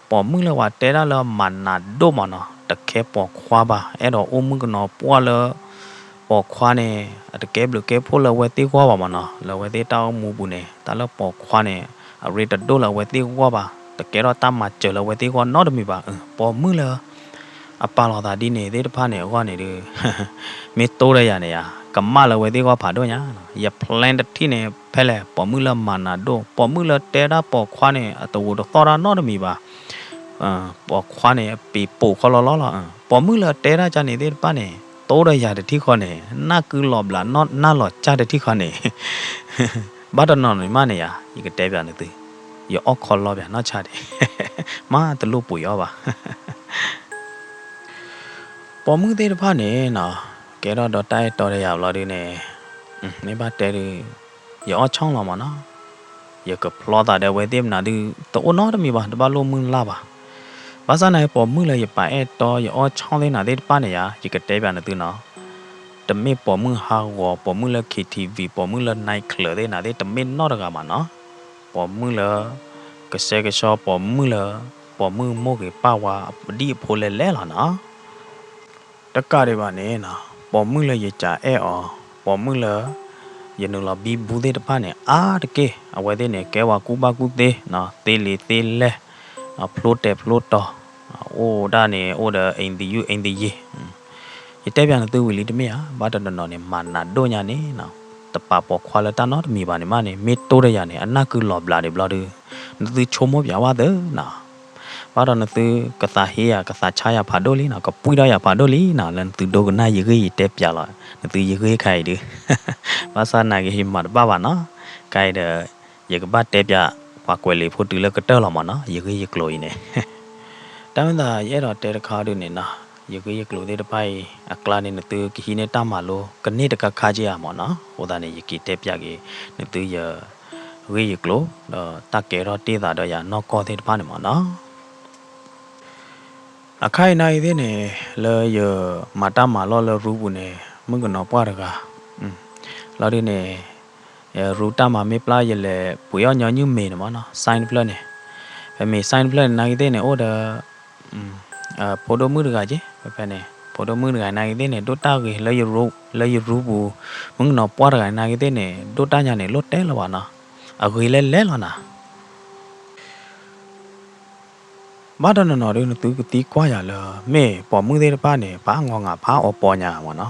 ပိာ်မုၣ်လၢပှၤတဲဒၣ်လၢမၤနးဒိၣ်မၢ်နီၤ, တခဲပိာ်ခွါဘၣ်, အဲၣ်ဒိးအိၣ်မုၣ်ကနီၤပှၢ်လၢ ပိာ်ခွါန့ၣ် အတကဲဘျုးကဲဖှိၣ်လၢအဝဲသ့ၣ်ဂီၢ်ဘၣ်မၢ်နီၤ, လၢအဝဲသ့ၣ်တၢ်အိၣ်မူပူၤန့ၣ် တၢ်လၢပိာ်ခွါန့ၣ် အရ့တဒိၣ်လၢအဝဲသ့ၣ်ဂီၢ်ဘၣ်, တကဲထီၣ်တၢ်မၤစၢၤလၢအဝဲသ့ၣ်ဂီၢ်နီတမံၤဘၣ်. ပိာ်မုၣ်လၢ အပာ်လီၤသးဒ်န့ၣ်သ့ၣ်တဖၣ်န့ၣ်အဂီၢ်န့ၣ်ဒု မ့ၢ်တိၢ်ဒီးယၤန့ၣ်ယါ ကမၣ်လၢအဝဲသ့ၣ်ဂီၢ်ဖးဒိၣ်ညါ, ယ plan တထံၣ်န့ၣ် ဖဲလဲၣ် ပိာ်မုၣ်လၢမၤနးဒိၣ်, ပိာ်မုၣ်လၢတဲဒၣ်ပိာ်ခွါန့ၣ် အတဝူးတသီၣ်တၢ်နီတမံၤဘၣ်, ပိာ်ခွါန့ၣ် အပ့ၤပိာ်ခီလီၤလီၤလီၤ, ပိာ်မုၣ်လၢတဲဒၣ်ကန့ၣ်သ့ၣ်တဖၣ်န့ၣ် တိၢ်ဒီးယၤတထံၣ်ဃီန့ၣ် နၢ်ကုလီၤဘျးနီၢ်လီၤကၢ်တထံၣ်ဃီန့ၣ်, ဘၣ်တနီၤနီၤမးန့ၣ်ယါ ယကတဲပၠးနသု, ယအီၣ်ခီလီၤပၠးနီၢ်ဆါဒံး, မၤတလိၣ်ပှ့ၤအီၣ်ဘၣ်. ပိာ်မုၣ်သ့ၣ်တဖၣ်န့ၣ်နီၤ, ကဲထီၣ်ဒီးတၢ်အဲၣ်တီဒီးယၤဘျီဒုန့ၣ်, မ့ၢ်ဘၣ်တဲဒု ယအီၣ်ဆီၣ်လီၤမၢ်နီၤ, ယကဖျီသးဒီးအဝဲသ့ၣ်မနုၤဒု တအိၣ်နီတမံၤဘၣ်, တဘၣ်လိၣ်မုၢ်လၢ်ဘၣ်. ဘၣ်ဆၣ်န့ၣ် ပိာ်မုၣ်လၢယပာ်အဲၣ်တီ ယအီၣ်ဆီၣ်သ့ၣ်နၤသ့ၣ်တဖၣ်န့ၣ်ယါ ယကတဲပၠးနသုနီၤ, တမ့ၢ်ပိာ်မုၣ်ဟးဂီၤ ပိာ်မုၣ်လၢ KTV ပိာ်မုၣ်လၢ night club သ့ၣ်နၤသ့ၣ် တမ့ၢ်နီတဂၤမၢ်နီၤ, ပိာ်မုၣ်လၢ ကဆှဲကဆှီပိာ်မုၣ်လၢ ပိာ်မုၣ်မိၢ်ဂ့ၤပၢ်ဝါဒ်အဖိလဲၣ်လဲၣ်လီၤနီၤ. တကးဒံးဘၣ်န့ၣ်နီၤ, ပိာ်မုၣ်လၢယကအဲၣ်အီၤ, ပိာ်မုၣ်လၢ ယနုာ်လီၤဘံဘူသ့ၣ်တဖၣ်န့ၣ် အါတက့ၢ် အဝဲသ့ၣ်န့ၣ် ကဲဝဲကူၣ်ဘၣ်ကူၣ်သ့နီၤ, သ့လံာ်သ့လဲၢ်, ဖျိတဲာ်ဖျိတီၤ, အိၣ်ဒၣ်န့ၣ် အိၣ်ဒီး အိမ်သယုၢ် အိမ်သယံၤ, ယတဲပၠးနသုဝံၤလံတမ့ၢ်ဧါ, ဘၣ်တနီၤနီၤန့ၣ် မၤနးဒိၣ်ညါန့ၣ်နီၤ, တပာ်ပိာ်ခွါလၢတၢ်နီတမံၤဘၣ်န့ၣ်မးန့ၣ် မ့ၢ်တိၢ်ဒီးယၤန့ၣ် အနၢ်ကုလီၤဘျးဒံးဘျီဒု နသုဆိကမိၣ်ပၠးဝဲသ့နီၤ. ဘၣ်ဒီးနသုကသးဟ့ယၤ ကသးဆါယၤဖးဒိၣ်လံနီၤ, ကပှံၢ်ထီၣ်ယၤဖးဒိၣ်လံနီၤ, လၢနသုဒိကနၣ်ယဂ့ၢ်ယတဲပၠးလီၤ, နသုယဂ့ၢ်ခါအံၤဒု ဘၣ်ဆၣ်သနာ်က့ ယမၤတဘၣ်ဘၣ်နီၤ, ခဲအံၤဒီး ယကဘၣ်တဲပၠး ပှၤကွဲးလံာ်ဖိတုၤလၢကတၢၢ်လီၤမၢ်နီၤ, ယဂ့ၢ်ယကျိၤအံၤန့ၣ် တၢ်မ့ၢ်သးယအဲၣ်ဒိးတဲတခါဒုန့ၣ်နီၤ, ယဂ့ၢ်ယကျိၤသ့ၣ်တဖၣ်အံၤ အကျါန့ၣ် နသုကဟံးန့ၢ်တၢ်မၤလိ ကန့ၢ်တခါခါက့ဧါမၢ်နီၤ, အဃိသတးန့ၣ် ယက့ၤတဲပၠးက့ၤ နသုယဂ့ၢ်ယကျိၤ ဒီးတၢ်ကဲထီၣ်တ့ၢ်သးဒီးယၤနီၢ်ကီၢ်သ့ၣ်တဖၣ်န့ၣ်မၢ်နီၤ. အခါအံၤနာ်အံၤသ့ၣ်န့ၣ် လၢယမၤတၢ်မၤလီၢ်လၢရူပူၤန့ၣ် မုၣ်ကနီၤပှၢ်တဂၤ လီၤဒုန့ၣ် ရူတၢ်မၤမ့ၢ်ပျၢ် ယလဲၤပှ့ၤအီၣ်ညီနုၢ်မ့ၤန့ၣ်မၢ်နီၤ, ဆိုင်တဖျၢၣ်န့ၣ်, ပမ့ၢ်ဆိုင်တဖျၢၣ်န့ၣ် နာ်ဂ့ၤသ့ၣ်န့ၣ် အိၣ်ဒီး ဖိဒိၣ်မုၣ်တဂၤက့, ဖဲန့ၣ် ဖိဒိၣ်မုၣ်တဂၤနာ်ဂ့ၤသ့ၣ်န့ၣ် ဒိၣ်တၢ်ဂ့ၤ လၢယရူပူၤ မုၣ်ကနီၤပှၢ်တဂၤနာ်ဂ့ၤသ့ၣ်န့ၣ် ဒိၣ်တၢ်ညါန့ၣ် လိၣ်တဲလၢၤဘၣ်နီၤ, အဂ့ၤလဲၣ်လဲၣ်လီၤနၤ. ဘၣ်တနီၤနီၤဒု နသုကသံကွၢ်ယၤလၢ မ့ၢ်ပိာ်မုၣ်သ့ၣ်တဖၣ်န့ၣ် ဖးအီၣ်ငီၤငၤ ဖးအီၣ်ပီညါမၢ်နီၤ,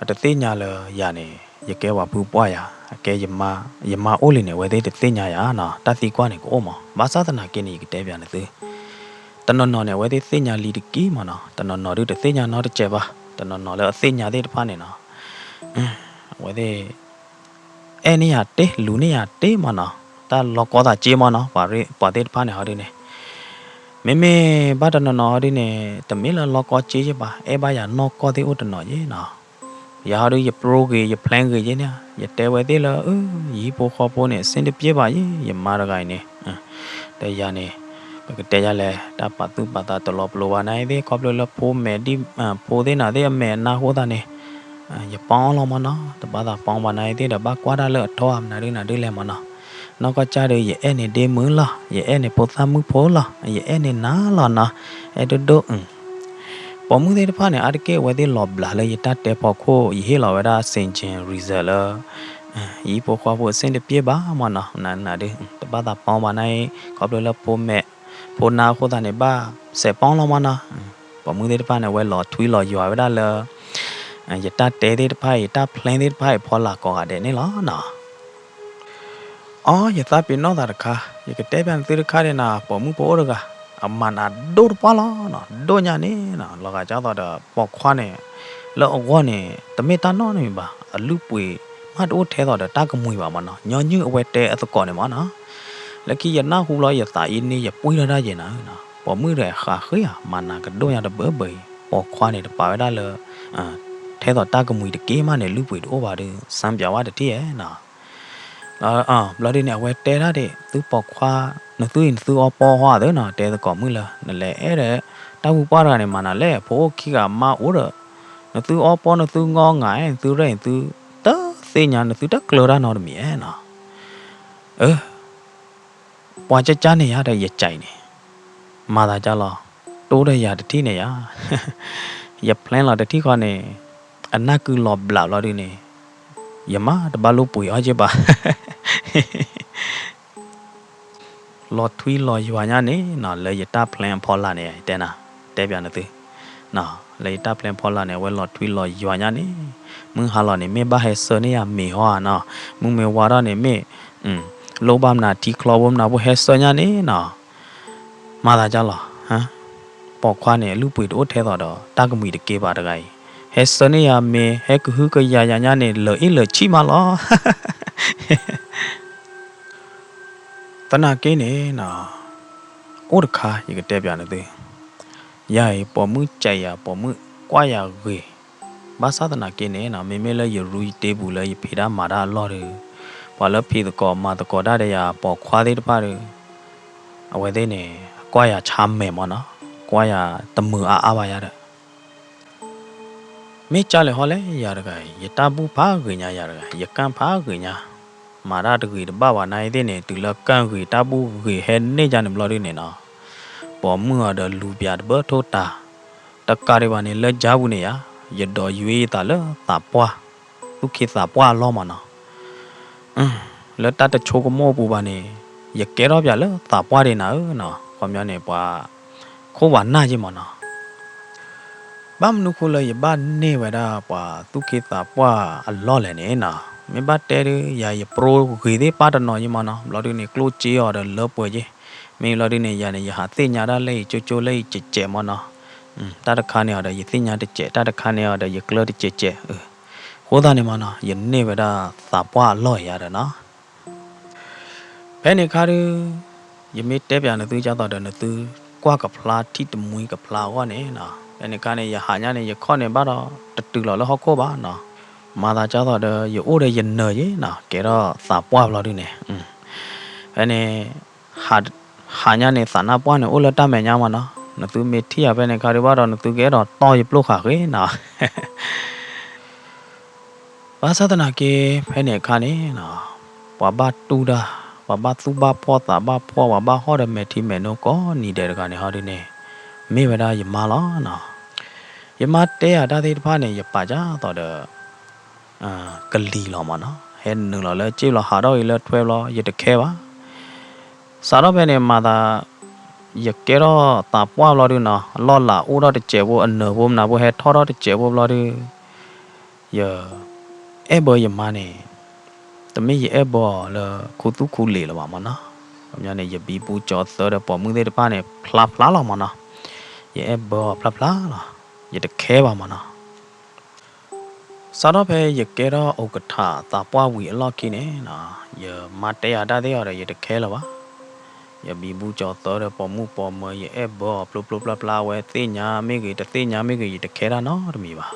အတသ့ၣ်ညါလၢယၤန့ၣ် ယကဲပှၤဖုပှၢ်ယၤ, အကဲယမါအိၣ်လံန့ၣ် အဝဲသ့ၣ်တသ့ၣ်ညါယၤနီၤ, တၢ်သံကွၢ်န့ၣ်ကအိၣ်မး, ဘၣ်ဆၣ်သနာ်က့န့ၣ် ယကတဲပၠးနသု, တနီၤနီၤန့ၣ် အဝဲသ့ၣ်သ့ၣ်ညါလံတက့ၢ်မၢ်နီၤ, တနီၤနီၤဒုတသ့ၣ်ညါနီတစဲးဘၣ်, တနီၤနီၤလၢအသ့ၣ်ညါသ့ၣ်တဖၣ်န့ၣ်နီၤ, အဝဲသ့ၣ် အဲၣ်န့ၢ်ယၤတ့ၢ် လူၤန့ၢ်ယၤတ့ၢ်မၢ်နီၤ, တၢ်လီၤကီသးက့မၢ်နီၤ, ပှၤသ့ၣ်တဖၣ်န့ၣ်ဟီဒုန့ၣ်, မ့မ့ၢ်ဘၣ်တနီၤနီၤဟီဒုန့ၣ် တမ့ၢ်လၢလီကီက့ယဲၢ်ဘၣ်, အဲၣ်ဘၣ်ယၤနီၢ်ကီၢ်သ့ၣ်အိၣ်တနီၤယဲၢ်နီၤ. ယၤဟီဒု ယ program ဂ့ၤ ယ plan ဂ့ၤယဲၢ်န့ၣ်, ယတဲဝဲသ့ၣ်လၢ အၢ ယဟံၣ်ဖိဃီဖိန့ၣ် အဆင်တပြေဘၣ်ယဲၢ် ယမါတဂၤအံၤန့ၣ်, ဒီးယၤန့ၣ် ပကတဲယၤလဲၣ် တၢ်ပာ်သူၣ်ပာ်သးတလီၤပလိာ်ဘၣ်နၤအံၤသ့ၣ် ခီဖျိလၢဖိမဲာ်ဒ် ဖိသ့ၣ်နၤသ့ၣ်အမဲာ်အနါအဃိသတးန့ၣ် ယပီလီၤမၢ်နီၤ, တဘၣ်သးပီဘၣ်နၤအံၤသ့ၣ်ဒီး ဘၣ်ကွၢ်တၢ်လၢအထီအမနုၤဒုနၤဒုလဲၣ်မၢ်နီၤ. နီၢ်ကီၢ်ကၢ်ဒီး ယအဲၣ်န့ၣ်ဒ့မုၣ်လီၤ, ယအဲၣ်န့ၣ်ဖိသၣ်မုၣ်ဖိလီၤ, ယအဲၣ်န့ၣ်နၤလီၤနီၤ, အဲၣ်ဒိၣ်ဒိၣ် ပိာ်မုၣ်သ့ၣ်တဖၣ်န့ၣ် အါတက့ၢ်အဝဲသ့ၣ်လီၤဘျးလၢယတၢ်တဲဖီခိၣ် ယဟ့ၣ်လီၤဝဲဒၣ် စင်ၣ်ကၠ့ၣ် reason လၢ ယဟံၣ်ဖိဃီဖိအဆင်တပြေဘၣ်မၢ်နီၤ, နၤဒု တဘၣ်သးပီဘၣ်နၤအံၤ ခီဖျိလၢဖိမဲာ် ဖိနါအဃိသတးန့ၣ် ဘၣ်စဲးပီလီၤမၢ်နီၤ. ပိာ်မုၣ်သ့ၣ်တဖၣ်န့ၣ် အဝဲလီၤထွံလီၤယွၤဝဲဒၣ်လၢ ယတၢ်တဲသ့ၣ်တဖၣ်အံၤ ယတၢ် plan သ့ၣ်တဖၣ်အံၤ ဖီလာ်ကိးဂၤဒဲးန့ၣ်လီၤနီၤ. အိ ယသးပ့ၤနီၣ်သးတခါ, ယကတဲပျးနသုတခါန့ၣ်နီၤ, ပိာ်မုၣ်ဖိအိၣ်တဂၤ အမၤနၤဒိၣ်တပှၢ်လီၤနီၤ, ဒိၣ်ညါန့ၣ်နီၤ, လီၤဂာ်ဒ်သိးဒီးပိာ်ခွါန့ၣ် လၢအဂီၢ်န့ၣ် တမ့ၢ်တၢ်နီတမံၤဘၣ်, အလုၢ်ပှ့ၤမးတအိၣ်ထဲသိးဒီးတၢ်ကမှံၤဘၣ်မၢ်နီၤ, ညီနုၢ်အဝဲတဲအသကိးန့ၣ်မၢ်နီၤ. လၢခံယနၢ်ဟူဘျီယသးအံၤန့ၣ် ယပှံၢ်ထီၣ်တၢ်ယဲၢ်နၤနီၤ, ပိာ်မုၣ်ဒီးဃးဃ့ဧါ, မၤနၤကဒိၣ်ညါတဘၢဘၢအံၤ, ပိာ်ခွါန့ၣ်တပာ်ဝဲဒၣ်လၢ ထဲသိးတၢ်ကမှံၤတက့ၢ်မးန့ၣ် လုၢ်ပှ့ၤတအိၣ်ဘၣ်ဒီး စမ်းပြဝါတထံၣ်ဧဲနီၤ. ဘျီဒုန့ၣ် အဝဲတဲဒၣ်ဒ် သုပိာ်ခွါ နသုအံၤနသုအီပီဟီဧါသ့နီၤ, တဲသကိးမုၣ်လၢ နလဲၤအဲၣ်ဒီး တၢ်ဝူပှၢ်တဂၤန့ၣ် မၤနၤလဲၣ်, ဖိအိၣ်ခံဂၤမါအိၣ်ဒီး နသုအီပီနသုငီငၤ နသုရဲၣ် နသုတသ့ၣ်ညါ နသုတကျၢၤတၢ်နီတမံၤဧဲနီၤ. အၢ ပှၤကၢ်ကၢ်န့ၣ်ယါဒီးယကဲးန့ၣ် မၤသးကၢ်လီၤ, တိၢ်ဒီးယၤတထံၣ်န့ၣ်ယါ, ယ plan လီၤတထံၣ်ဃီန့ၣ် အနၢ်ကုလီၤဘျးဘျီဒုန့ၣ် ယမါတဘၣ်လိၣ်ပှ့ၤအီၣ်က့ဘၣ် လီၤထွံလီၤယွၤညါန့ၣ်နီၤ လၢယတၢ် plan အဖီလာ်န့ၣ် ယတဲနၤ တဲပျးနသု လၢယတၢ် plan ဖီလာ်န့ၣ် အဝဲလီၤထွံလီၤယွၤညါန့ၣ်, မုၢ်ဟါလီၤန့ၣ် မ့ၢ်ဘၣ်ဟဲဆၢန့ၢ်ယၤမ့ၤဟီဧါနီၤ, မုၢ်မ့ၢ်ဝါထီၣ်န့ၣ်မ့ၢ် လိၣ်ဘၣ်မနုၤထံချီဖိမနုၤဖိဟဲဆၢညါန့ၣ်နီၤ, မၤသးကၢ်လီၤ, ပိာ်ခွါန့ၣ် အလုၢ်ပှ့ၤတအိၣ်ထဲသိးဒီး တၢ်ကမှံၤတက့ၢ်ဘၣ်တဂၤအံၤ, ဟဲဆၢန့ၢ်ယၤမ့ၤ ဟဲကဟုကယာ်ယၤညါန့ၣ် လၢာ်အ့ၣ်လၢာ်ဆံးမးလီၤ သနာ်က့န့ၣ်နီၤ, အိၣ်တခါ ယကတဲပျးနသု, ယၤအံၤ ပိာ်မုၣ်ကဲးယၤ ပိာ်မုၣ်ကွၢ်ယၤဂ့ၤ, ဘၣ်ဆၣ်သနာ်က့န့ၣ်နီၤ မ့မ့ၢ်လၢယရူယတ့ပူၤလၢယဖံးတၢ်မၤတၢ်အလီၢ်ဒီး ပှၤလၢဖံးသကိးမၤသကိးတၢ်ဒီးယၤ ပိာ်ခွါသ့ၣ်တဖၣ်ဒီး အဝဲသ့ၣ်န့ၣ် ကွၢ်ယၤဆါမဲာ်မးနီၤ, ကွၢ်ယၤတမုာ်အါအါဘၣ်ယၤဒီး မ့ၢ်ကၢ်လဲၣ်ဟီလဲၣ် ယၤတဂၤအံၤ ယတၢ်ဘူၣ်ဖးဂ့ၤညါ ယၤတဂၤ ယကၣ်ဖးဂ့ၤညါ, မၤတၢ်တဂ့ၤတဘၣ်ဘၣ်နၤအံၤသ့ၣ်န့ၣ် တုၤလၢကၣ်ဂ့ၤတၢ်ဘူၣ်ဂ့ၤဟဲန့ၢ်ယါန့ၣ်ဘျီဒုန့ၣ်နီၤ, ပိာ်မုၣ်အီၤဒီးလူၤပျးတဘၢထိၣ်တၤ, တကးဒံးဘၣ်န့ၣ် လၢကၠါပူၤန့ၣ်ယါ, ယဒိးယွံယသးလၢသးပှၢ်, သူၣ်က့သးပှၢ်အလီၢ်မးနီၤ လၢတၢ်တဆိကမိၣ်အပူၤဘၣ်န့ၣ် ယကဲထီၣ်ပၠးလၢသးပှၢ်ဒံးနၤဧၢနီၤ, ခီပညီန့ၣ် ပှၤခိၣ်ပှၤနၢ်ယ့ၢ်မးနီၤ, ဘၣ်မနုၤဃိလၢယဘၣ်န့ၢ်ဝဲဒၣ်ပှၤသူၣ်က့သးပှၢ်အလီၢ်လဲၣ်န့ၣ်နီၤ, မ့ၢ်ဘၣ်တဲဒုး ယၤယပြိဂ့ၤသ့ၣ်ပၢ်တနီၤယ့ၢ်မးနီၤ, ဘျီဒုန့ၣ် ကျိၣ်စ့အီၤဒီးလၢပှဲၤက့ၤ, မ့ၢ်ဘျီဒုန့ၣ် ယၤန့ၣ် ယဟးသ့ၣ်ညါဒၣ်လၢယကၠိကၠိလၢယကဲးကဲးမးနီၤ, တၢ်တခါန့ၣ်အီၤဒီး ယသ့ၣ်ညါတကဲး, တၢ်တခါန့ၣ်အီၤဒီး ယကျၢတကဲးကဲး, အဃိသတးန့ၣ်မးနီၤ ယန့ၢ်ဝဲဒၣ်သးပှၢ်အလီၢ်ယၤဒီးနီၤ ဖဲန့ၣ်အခါဒီး ယမ့ၢ်တဲပၠးနသုကၢ်သိးဒီး နသုကွၢ်ကဖျါထံၣ်တမှံကဖျါအဂီၢ်န့ၣ်နီၤ, ဖဲန့ၣ်အခါန့ၣ် ယဟးညါန့ၣ် ယခီၣ်န့ၣ်ဘၣ်ဒီး တတုၤလီၤလၢဟီၣ်ခိၣ်ဘၣ်နီၤ, မၤသးကၢ်သိးဒီး ယအိၣ်ဒီးယနၢၤယ့ၢ်နီၤ, ကဲထီၣ်သးပှၢ်ဘျီဒုန့ၣ်, ဖဲန့ၣ် ဟးညါန့ၣ် သးနါပှၢ်န့ၣ် အိၣ်လၢတၢ်မဲာ်ညါမးနီၤ, နသုမ့ၢ်ထံၣ်ယၤဖဲန့ၣ်အခါဒီးဘၣ်ဒီး နသုကအဲၣ်ဒိးတီၢ်ယပျိၢ်ဃာ်ဃ့နီၤ ဘၣ်ဆၣ်သနာ်က့ ဖဲန့ၣ်အခါန့ၣ်နီၤ, ပှၤဘၣ်တူၢ်တၢ်, ပှၤဘၣ်သူၣ်ဘၣ်ဖှီၣ်သးဘၣ်ဖှီၣ်, ပှၤဘၣ်ဟီၣ်ဒီးမဲာ်ထံမဲာ်နိကိးနံၤဒဲးတဂၤန့ၣ်ဟီဒုန့ၣ်, မ့ၢ်ဝဲဒၣ်ယမါလီၤနီၤ. ယမါတဲယၤတၢ်သ့ၣ်တဖၣ်န့ၣ် ယပာ်ကၢ်သိးဒီး ကလံၤလီၤမးနီၤ, ဟဲနုာ်လီၤလၢကၠ့လီၤဟးထီၣ်ဂ့ၤလၢထွဲဘျီ ယတခဲဘၣ်. စးထီၣ်ဖဲန့ၣ် မၤသး ယကဲထီၣ်သးပှၢ်ဘျီဒုနီၤ, အလီၢ်လၤအိၣ်ထီၣ်တစဲးဖိ, အနၢၤဖိမနၤဖိဟဲထီၣ်ထီၣ်တစဲးဖိဘျီဒု ယအဲၣ်ဘၢယမါန့ၣ်, တမ့ၢ်ယအဲၣ်ဘၢအီၤလၢခူသူၣ်ခူလံာ်လၢၤဘၣ်မးနီၤ. ခီပညီန့ၣ် ယဘံဘူကၠီသၢဒီးပိာ်မုၣ်သ့ၣ်တဖၣ်န့ၣ် ဖျါဖျါလီၤမးနီၤ. ယအဲၣ်ဘၢအီၤဖျါဖျါလီၤ. ယတခဲဘၣ်မးနီၤ. စးထီၣ်ဖဲယကဲထီၣ်အိၣ်ကထးသးပှၢ်ဝံၤအလီၢ်ခံန့ၣ်နီၤ, ယမါတဲယၤတၢ်သ့ၣ်အီၤဒီး ယတခဲလၢၤဘၣ်. ယဘံဘူကၠီၤသၢဒီးပိာ်မုၣ်ပိာ်မၢၤ ယအဲၣ်ဘၢအီၤဖျိဖျိဖျါဖျါ အဝဲသ့ၣ်ညါမ့ၢ်ဂ့ၤ တသ့ၣ်ညါမ့ၢ်ဂ့ၤ ယတခဲတၢ်နီတမံၤဘၣ်.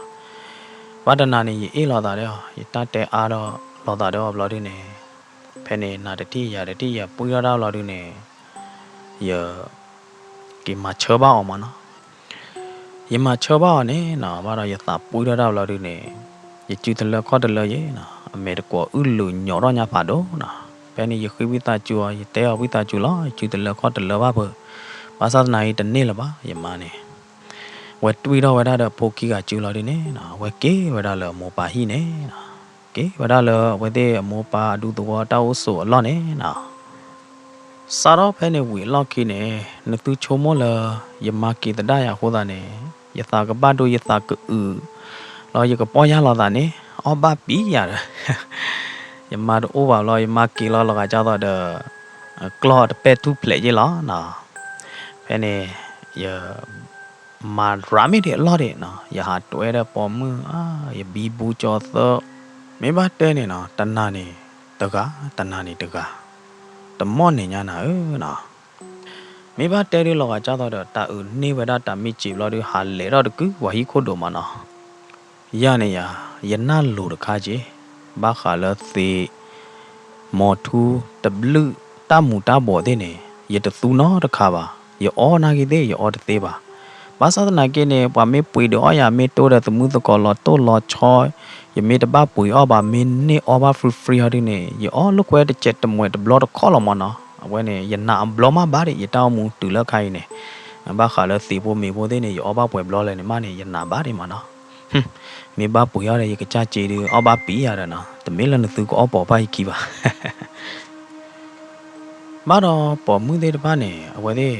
ဘၣ်တနၤန့ၣ် ယအ့ၣ်လိာ်သးဒီးအီၤ ယတၢ်တဲအါဒီးလိာ်သးဒီးအီၤဘျီဒုန့ၣ်, ဖဲန့ၣ် နၤတထံၣ်ယၤတထံၣ် ယပှံၢ်ထီၣ်တၢ်ဘျီဒုန့ၣ်, ယ က့ၤမၤဆၢဘၣ်အီၤမးနီၤ. ယမၤဆၢဘၣ်အီၤန့ၣ်နီၤ ဘၣ်ဒီးယသးပှံၢ်ထီၣ်တၢ်ဘျီဒုန့ၣ်, ယစုတလၢခီၣ်တလၢယဲနီၤ အမဲာ်တကွီၤအုၣ်လုာ်ညီးထီၣ်ညါဖးဒိၣ်နီၤ. ဖဲန့ၣ် ယဃ့ဝံသးစူၤအီၤ ယတဲအီၤဝံသးစူၤလီၤ ယစုတလၢခီၣ်တလၢဘၣ်ဖုး, ဘၣ်ဆၣ်သနာ်က့တန့ၢ်လၢၤဘၣ် ယမါန့ၣ် ဝဲတွံၢ်ထီၣ်ဝဲဒၣ်ဒီးဖိခံဂၤစုလီၤဒုန့ၣ်နီၤ ဝဲက့ၤဝဲဒၣ်လၢအမိၢ်ပၢ်ဟံၣ်န့ၣ်နီၤ. က့ၤဝဲဒၣ်လၢအဝဲသ့ၣ်အမိၢ်ပၢ်အဒူသဝီတၢ်အိၣ်ဆိးအလီၢ်န့ၣ်နီၤ. စးထီၣ်ဖဲန့ၣ်ဝံၤအလီၢ်ခံန့ၣ် နသုဆိကမိၣ်လၢ ယမါက့ၤသဒၣ်ယၤအဃိသတးန့ၣ်, ယသးကဘၣ်ဒိ ယသးကအုး, လီၤယကပီၢ်ယၢ်လိာ်သးန့ၣ် အီၣ်ဘၣ်ပံၤယၤဒီး ယမါတအိၣ်ဘၣ်လီၤ ယမါက့ၤလီၤလီၤဂာ်ကၢ်သိးဒီး ကျီၢ်တပဲာ်ထူၣ်ဖျဲးယ့ၣ်လီၤနီၤ. ဖဲန့ၣ် ယ မၤရၤမ့ၢ်ဒံးအလီၢ်ဒံးနီၤ ယဟးတွဲဒီးပိာ်မုၣ်, ယဘံဘူကၠီၤသၢ, မ့ၢ်ဘၣ်တဲန့ၣ်နီၤ တနၤန့ၣ်တဂၤ တနၤန့ၣ်တဂၤ, တမီၢ်န့ၣ်ညါနၤဧၢနီၤ. မ့ၢ်ဘၣ်တဲဒုလီၤဂာ်ကၢ်သိးဒီး တၢ်အုးန့ၢ်ဝဲဒၣ်တၢ်မ့ၢ်စံးဘျီဒု ဟးလဲၤထီၣ်တကုပှၤဟံၣ်ခိၣ်ဒိၣ်မးနီၤ. ယၤန့ၣ်ယၤ ယနၢ်လိၤတခါက့ၤ, ဘၣ်ဃးလၢသ့း မီၤထူ တဘျုး တၢ်မူၤတၢ်ဘှီးသ့ၣ်န့ၣ် ယတသူနီတခါဘၣ်. ယအီၣ်နာ်က့သ့ၣ် ယအီတသ့ဘၣ်. ဘၣ်ဆၣ်သနာ်က့န့ၣ် ပှၤမ့ၢ်ပှ့ၤဒုးအီၣ်ယၤ မ့ၢ်တိၢ်ဒီးသမုၢ်သကိးလီၤတိၢ်လီၤဆီ, ယမ့ၢ်တဘၣ်ပှ့ၤအီၣ်ဘၣ် မ့ၢ်န့ၢ်အီဘၣ် free free ဟီဒုန့ၣ် ယအီၣ်လိာ်ကွဲတစဲးတမှဲးတဘျီတခီလီၤမးနီၤ. အဝဲန့ၣ် ယနာ်အဘျီမးဘၣ်ဒံး ယတၢ်အိၣ်မူတုၤလၢခါအံၤန့ၣ်, ဘၣ်ဃးလၢသ့းဖိမ့ၤဖိသ့ၣ်န့ၣ် ယအီၣ်ဘၣ်ပှဲၤဘျီလဲၣ်န့ၣ်မးန့ၣ် ယနာ်ဘၣ်ဒံးမးနီၤ. မ့ၢ်ဘၣ်ပှ့ၤအီၣ်ဒီး ယကစၢ်စ့ဒုး အီၣ်ဘၣ်ပံၤယၤဒီးနီၤ, တမ့ၢ်လၢနသုကအီၣ်ပိာ်ဘၣ်ယခံဘၣ်. ဘၣ်ဒီးပိာ်မုၣ်သ့ၣ်တဖၣ်န့ၣ် အဝဲသ့ၣ်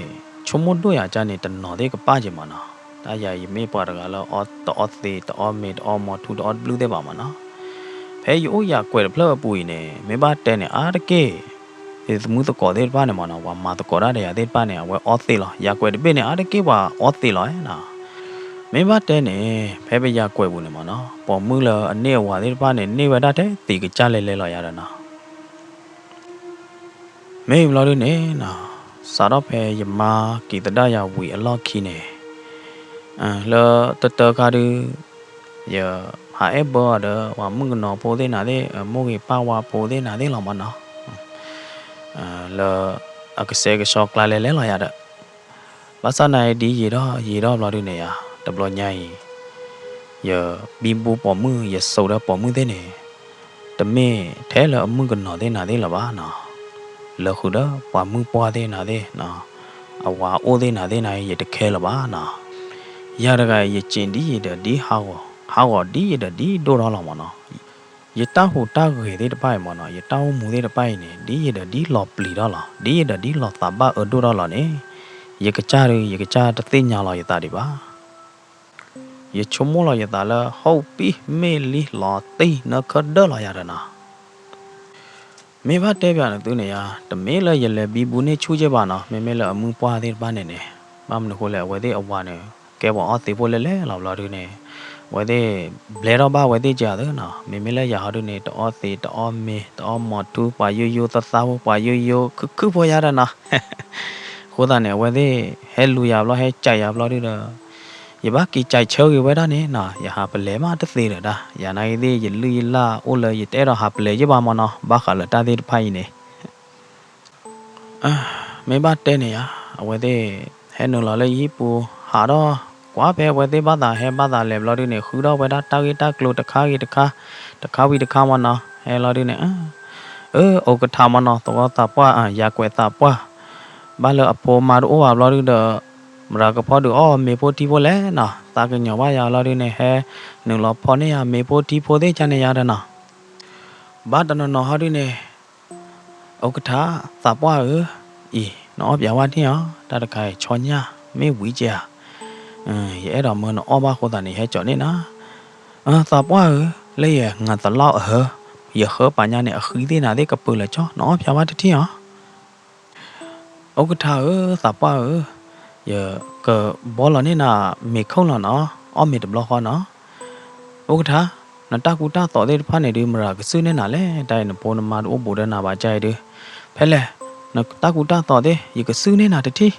ဆိကမိၣ်ဒိၣ်ယၤကၢ်န့ၣ် တနီၤသ့ၣ်ကပၣ်က့ၤမးနီၤ. တၢ်ယၤယမ့ၢ်ပှၤတဂၤလၢအီၣ်တအီသ့း တအီမ့ၤ တအီမီၤထူ တအီတဘျုးသ့ၣ်ဘၣ်မးနီၤ. ဖဲယအိၣ်ယၤကွဲးတဖျၢၣ်အပူၤအံၤန့ၣ် မ့ၢ်ဘၣ်တဲန့ၣ် အါတက့ၢ် ယသမုၢ်သကိးသ့ၣ်တဖၣ်န့ၣ်မးနီၤ ပှၤမၤသကိးတၢ်ဒီးယၤသ့ၣ်တဖၣ်န့ၣ် အဝဲအီသ့းလီၤ. ယၤကွဲးတဘ့ၣ်န့ၣ် အါတက့ၢ်ပှၤအီသ့းလီၤနီၤ. မ့ၢ်ဘၣ်တဲန့ၣ် ဖဲပယၤကွဲးပူၤန့ၣ်မးနီၤ ပိာ်မုၣ်လၢအန့ၢ်အဝၤသ့ၣ်တဖၣ်န့ၣ် န့ၢ်ဝဲဒၣ်ထဲသ့းကစၢ်လဲၤလဲၤလီၤယၤဒီးနီၤ. မ့ၢ်ဘျီဒုန့ၣ်နီၤ စးထီၣ်ဖဲယမါက့ၤသဒၣ်ယၤဝံၤအလီၢ်ခံန့ၣ် လၢတတၢခါဒု ယဟးအဲၣ်ဘၢအီၤဒီး ပှၤမုၣ်ကနီၤဖိသ့ၣ်နၤသ့ၣ် မိၢ်ဂ့ၤပၢ်ဝါဖိသ့ၣ်နၤသ့ၣ်လီၤမးနီၤ. လၢအကဆှဲကဆှီကျါလဲၤလဲၤလီၤယၤဒီး ဘၣ်ဆၣ်နာ်အံၤဒ်ယံာ်ထီၣ်ယံာ်ထီၣ်ဘျီဒုန့ၣ်ယၤ တဘျီညါအံၤ ယဘံဘူပိာ်မုၣ် ယစိာ်ဒီးပိာ်မုၣ်သ့ၣ်န့ၣ် တမ့ၢ်ထဲလၢအမုၣ်ကနီၤသ့ၣ်နၤသ့ၣ်လၢၤဘၣ်နီၤ. လၢဃုာ်ဒီးပှၤမုၣ်ပှၢ်သ့ၣ်နၤသ့ၣ်နီၤ, အဝၤအိၣ်သ့ၣ်နၤသ့ၣ်နၤ ယတခဲလၢၤဘၣ်နီၤ. ယၤတဂၤအံၤ ယစ့ဒ်ယံာ်ဒီးဒ်ဟးဂီၤ, ဟးဂီၤဒ်ယံာ်ဒီးဒ်ဒိၣ်ထီၣ်လီၤမးနီၤ. ယတၢ်ဟူးတၢ်ဂဲၤသ့ၣ်တဖၣ်အံၤမးနီၤ, ယတၢ်အိၣ်မူသ့ၣ်တဖၣ်အံၤန့ၣ် ဒ်ယံာ်ဒီးဒ်လီၤပျံၤထီၣ်လီၤ, ဒ်ယံာ်ဒီးဒ်လီၤသးဘၣ်အၢဒိၣ်ထီၣ်လီၤန့ၣ်, ယကစၢ်ဒီး ယကစၢ်တသ့ၣ်ညါလီၤယသးဒံးဘၣ်. ယဆိကမိၣ်လီၤယသးလၢ ဟီၣ်ပံၣ်မ့ၢ်လံလီၤတံၢ်နၢခၢၣ်ဒၢလီၤယၤဒီးနီၤ. မ့ၢ်ဘၣ်တဲပၠးနသုန့ၣ်ယၤ တမ့ၢ်လၢယလဲၤဘံဘူန့ၢ်ဆူၣ်က့ဘၣ်နီၤ, မ့မ့ၢ်လၢအမုၢ်ပှၢ်သ့ၣ်တဖၣ်န့ၣ်န့ၣ်, ဘၣ်မနုၤဃိလဲၣ် အဝဲသ့ၣ်အဝၤန့ၣ် ကဲပှၤအီသံးဖိလဲၣ်လဲၣ်လီၤဘျီဒုန့ၣ်, အဝဲသ့ၣ်ဘျဲထီၣ်ဘၣ်အဝဲသ့ၣ်ကသ့နီၤ, မ့မ့ၢ်လၢယၤဟီဒုန့ၣ် တအီသံး တအီမ့ၤ တအီမီၤထူ ပှၤယိယိသးသးဖိ ပှၤယိယိခုၣ်ခုၣ်ဖိယၤဒီးနီၤ, အဃိသတးန့ၣ် အဝဲသ့ၣ်ဟဲလူၤယၤဘျီ ဟဲကးယၤဘျီဒုဒီး ယဘၣ်က့ၤကးဆၢဂ့ၤဝဲဒၣ်န့ၣ်နီၤ, ယဟးပလဲၤမးတသ့ဒီးဒၣ်, ယၤနာ်ဂ့ၤသ့ၣ် ယလုၢ်ယလၢ်အိၣ်လၢယတအဲၣ်ဒိးဟးပလဲၤယ့ၢ်ဘၣ်မးနီၤ, ဘၣ်ဃးလၢတၢ်သ့ၣ်တဖၣ်အံၤန့ၣ် မ့ၢ်ဘၣ်တဲန့ၣ်ယၤ အဝဲသ့ၣ်ဟဲနုာ်လီၤလၢယဟံၣ်ပူၤ ဟးထီၣ်ကွၢ်ဖဲအဝဲသ့ၣ်ဘၣ်သးဟဲဘၣ်သးလဲၤဘျီဒုန့ၣ် ဃုထီၣ်ဝဲဒၣ်တၢ်ဂ့ၢ်တၢ်ကျိၤတခါဂ့ၤတခါ, တခါဝံၤတခါမးနီၤ, ဟဲလီၤဒုန့ၣ် အၢ အိၣ်ကထါမးနီၤ သဝီသးပှၢ် ယၤကွဲးသးပှၢ်, ဘၣ်လၢအဖိမါတအိၣ်ဘၣ်ဘျီဒုဒီး မတၤကဖီဒုးအီၣ်မ့ၤဖိထံဖိလဲၣ်နီၤ, သးကညီၤဘၣ်ယၤလီၤဒုန့ၣ် ဟဲနုာ်လီၤဖီၣ်န့ၢ်ယၤမ့ၤဖိထံဖိသ့ၣ်ကန့ၣ်ယၤဒီးနီၤ, ဘၣ်တနီၤနီၤဟီဒုန့ၣ် အိၣ်ကထါ သးပှၢ်ဧၢ, အံၤ နအီၣ်ပၠးဝဲန့ၣ်ဧါ, တၢ်တခါအံၤဆီညၣ် မ့ၢ်ဝံၤကဲဧါ, ယအဲၣ်ဒိးမၢနအီၣ်ဘၣ်အဃိသတးန့ၣ် ယဟဲကၠီၤန့ၢ်နၤ, သးပှၢ်ဧၢ, လၢယငၤသလီၢ်အဟၢ, ယဟၢပာ်ညါန့ၣ် အဃံသ့ၣ်နၤသ့ၣ်ကပၢၤလၢာ်ကၠီ နအီၣ်ပၠးဝဲတထံၣ်ဧါ အိၣ်ကထါဧၢ သးပှၢ်ဧၢ, ယကဘီလီၤန့ၢ်နၤမ့ၤခိၣ်လီၤနီၤ, အီၣ်မ့ၤတဘျီဃီနီၤ, အိၣ်ကထါ, နတၢ်ကူတၢ်သိးသ့ၣ်တဖၣ်န့ၣ်ဒုး မတၤကစုၣ်န့ၢ်နၤလဲၣ်, တၢ်အံၤနဖိနမါတအိၣ်ဘူးဒီးနၤဘၣ်ကါအံၤဒုး, ဖဲလဲၣ် နတၢ်ကူတၢ်သိးသ့ၣ် ယကစုၣ်န့ၢ်နၤတထံၣ်.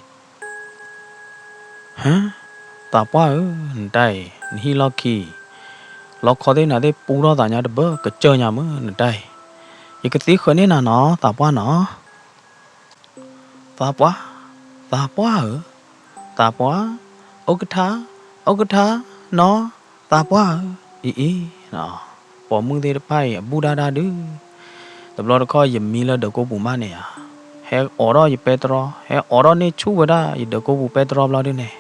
ဟါ, သးပှၢ်ဧၢ, နတၢ်အံၤ နဟံၣ်လီၢ်ခံ လီခီသ့ၣ်နၤသ့ၣ်ပူထီၣ်သးညါတဘၢ ကစၢၢ်ညါမုၢ်နတၢ်အံၤ, ယကသ့ဃၢၤန့ၢ်နၤနီၤ သးပှၢ်နီၤ. သးပှၢ်, သးပှၢ်ဧၢ, သးပှၢ်, အိၣ်ကထါ, အိၣ်ကထါ, နီၤ, သးပှၢ်ဧၢ, အံၤအံၤ, ပိာ်မုၣ်သ့ၣ်တဖၣ်အံၤ အဘူၣ်ဒၣ်ဒၣ်ဒုး, တဘျီတခီၣ်ယမံလၢဒၢးကိပူၤမးန့ၣ်ဧါ, ဟဲအိးထီၣ်ယပဲတြီ, ဟဲအိးထီၣ်န့ၢ်ဆူၣ်ဝဲဒၣ်ယဒၢးကိပူၤပဲတြီဘျီဒုန့ၣ်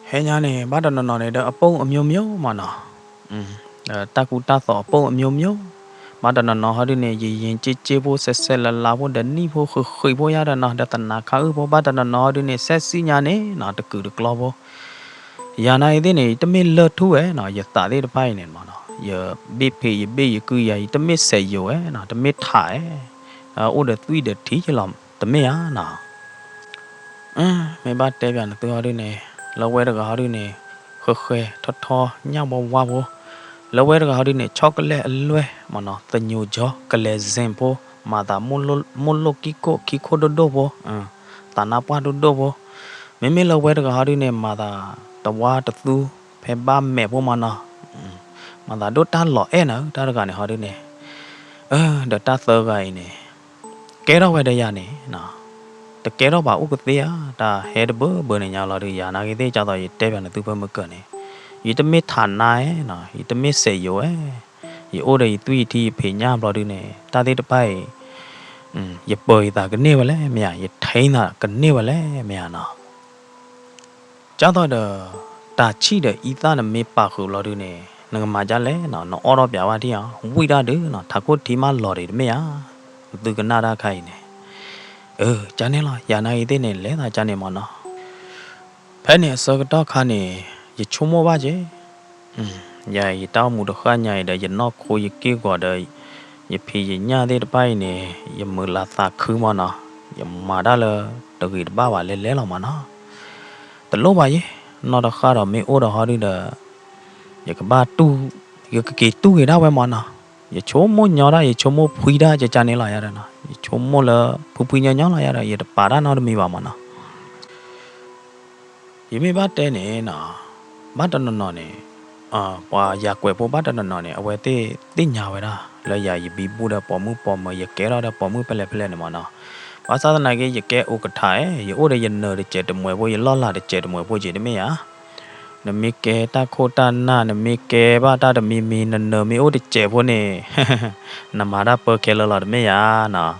ဟဲညါန့ၣ် ဘၣ်တနီၤနီၤန့ၣ်ဒီးအပိၢ်အမျိုးမျိုးမးနီၤ, တၢ်ကူတၢ်သိးအပိၢ်အမျိုးမျိုး, ဘၣ်တနီၤနီၤဟီဒုန့ၣ် ယယ့ၤက့က့ဖိ စဲးစဲးလၤလၤဖိ ဒီးနံၣ်ဖိဃုာ်ဃုာ်ဖိယါတနီၤ ဒီးသနးခါအုၣ်ဖိ ဘၣ်တနီၤနီၤဟီဒုန့ၣ် စဲးစံၣ်ညါန့ၣ်နီၤ တကုာ်တကျီဖိ, ယၤနာ်ဂ့ၤသ့ၣ်န့ၣ် ယတမ့ၢ်လၢၢ်ထူဝဲနီၤ ယသးသ့ၣ်တဖၣ်အံၤန့ၣ်မးနီၤ ယဘ့ၣ်ဖံးယဘ့ၣ်ယကုယၤ ယတမ့ၢ်စဲးယိာ်ဝဲနီၤ တမ့ၢ်ထးဝဲ, အိၣ်ဒီးသွံၣ်ဒီးထံယလီၤ တမ့ၢ်ဧါနီၤ မ့ၢ်ဘၣ်တဲပၠးနသုဟီဒုန့ၣ် လၢဝဲတဂၤဟီဒုန့ၣ် ဃဲဃဲထီထီ ညၣ်ဝါဝါဖိ, လၢဝဲတဂၤဟီဒုန့ၣ် ဆီကလဲၣ်အလွဲၢ်မးနီၤ သညိၤကၠီ ကလဲၤစ့ၣ်ဖိ, မၤသးမိၢ်လိၣ်ကံၢ်ကိၣ် ခံခိၣ်ဒိၣ်ဒိၣ်ဖိ, သးနါပှၢ်ဒိၣ်ဒိၣ်ဖိ, မ့မ့ၢ်လၢဝဲတဂၤဟီဒုန့ၣ် မၤသးတဝါတသူ ဖဲဘၣ်မဲာ်ဖိမးနီၤ, မၤသးဒိၣ်တၢ်လီၤအဲၣ်နၤ တၢ်တဂၤန့ၣ်ဟီဒုန့ၣ်, ဒီးတၢ်သၢဂၤအံၤန့ၣ် ကဲထီၣ်ဝဲဒီးယၤန့ၣ်, တကဲထီၣ်ဘၣ်အိၣ်ကသ့ဧါ, တၢ်ဟဲတဘၢဘၢန့ၣ်ညါလီၤဒုး ယၤနာ်ဂ့ၤသ့ၣ် ကၢ်သိးယတဲပၠးနသုဖၢမုၢ်ကၢၢ်န့ၣ်, ယတမ့ၢ်ထးနါဧါ, ယတမ့ၢ်စဲးယိာ်ဧါ, ယအိၣ်ဒီးယသွံၣ်ယထံယဖံးညၣ်ဘျီဒုန့ၣ် တၢ်သ့ၣ်တဖၣ်အံၤ, ယပၢၤယသးကန့ၢ်ဝဲလဲၣ်မ့ၢ်ဧါ, ယထံသးကန့ၢ်ဝဲလဲၣ်မ့ၢ်ဧါနီၤ ကၢ်သိးဒီး တၢ်ဆံၣ်ဒီးအံသၣ်နမ့ၢ်ပာ်ဃုာ်ဘျီဒုန့ၣ် နကမၤဒ်လဲၣ်နီၤ, နအီၣ်ထီၣ်ပၠးဝဲထံၣ်အီၤ ဝံၣ်ဒၣ်ဒုးနီၤ, ထးခိၣ်ထံမးလီၤဒံးတမ့ၢ်ဧါ, နသုကနၣ်တၢ်ခါအံၤန့ၣ်, အၢ ကန့ၣ်လီၤ, ယၤနာ်ဂ့ၤသ့ၣ်န့ၣ် လဲၤသးကန့ၣ်မးနီၤ, ဖဲန့ၣ်အဆၢကတီၢ်ခါန့ၣ် ယဆိကမိၣ်ဘၣ်က့ၤ ယၤအံၤ ယတၢ်အိၣ်မူတဃၣ်ညါအံၤဒီး ယနီၢ်ခိယက့ၢ်ဂီၤဒီး ယဖံးယညၣ်သ့ၣ်တဖၣ်အံၤန့ၣ် ယမုာ်လၤသးခုမးနီၤ, ယမၤတၢ်လၢတဂ့ၤတဘၣ်ဘၣ်လဲၤလဲၤလီၤမးနီၤ, တလိၣ်ဘၣ်ယဲ, နီၢ်တဃၣ်ဒီးမ့ၢ်အိၣ်ဒီးဟီဒုဒီး ယကဘၣ်တူၢ်, ယကက့ၤတူၢ်က့ၤဒၣ်ဝဲမးနီၤ, ယဆိကမိၣ်ညီဒၣ် ယဆိကမိၣ်ဖှံဒၣ် ကကန့ၣ်လီၤယၤဒီးနီၤ, ယဆိကမိၣ်လၢဖှံဖှံညီညီလီၤယၤဒီး ယတပာ်တၢ်နီတမံၤဘၣ်မးနီၤ ယမ့ၢ်ဘၣ်တဲန့ၣ်နီၤ, ဘၣ်တနီၤနီၤန့ၣ်, ပှၤယၤကွဲးဖိဘၣ်တနီၤနီၤန့ၣ် အဝဲသ့ၣ်သ့ၣ်ညါဝဲဒၣ် လၢယၤယဘံဘူဒီးပိာ်မုၣ်ပိာ်မၢၤ ယကဲထီၣ်ဒီးပိာ်မုၣ်ဖဲလဲၣ်ဖဲလဲၣ်န့ၣ်မးနီၤ, ဘၣ်ဆၣ်သနာ်က့ ယကဲအိၣ်ကထါဧါ, ယအိၣ်ဒီးယနၢၤတစဲးတမှဲးဖိ ယလီၢ်လၤတစဲးတမှဲးဖိက့ၤတမ့ၢ်ဧါ, နမ့ၢ်ကဲတၢ်ခိၣ်တၢ်နၢ် နမ့ၢ်ကဲဘၣ်တၢ်တမံၤမံၤ နနၢၤမ့ၢ်အိၣ်တစဲးဖိန့ၣ် နမၤတၢ်ပၢခဲလၢာ်လီၤတမ့ၢ်ဧါနီၤ,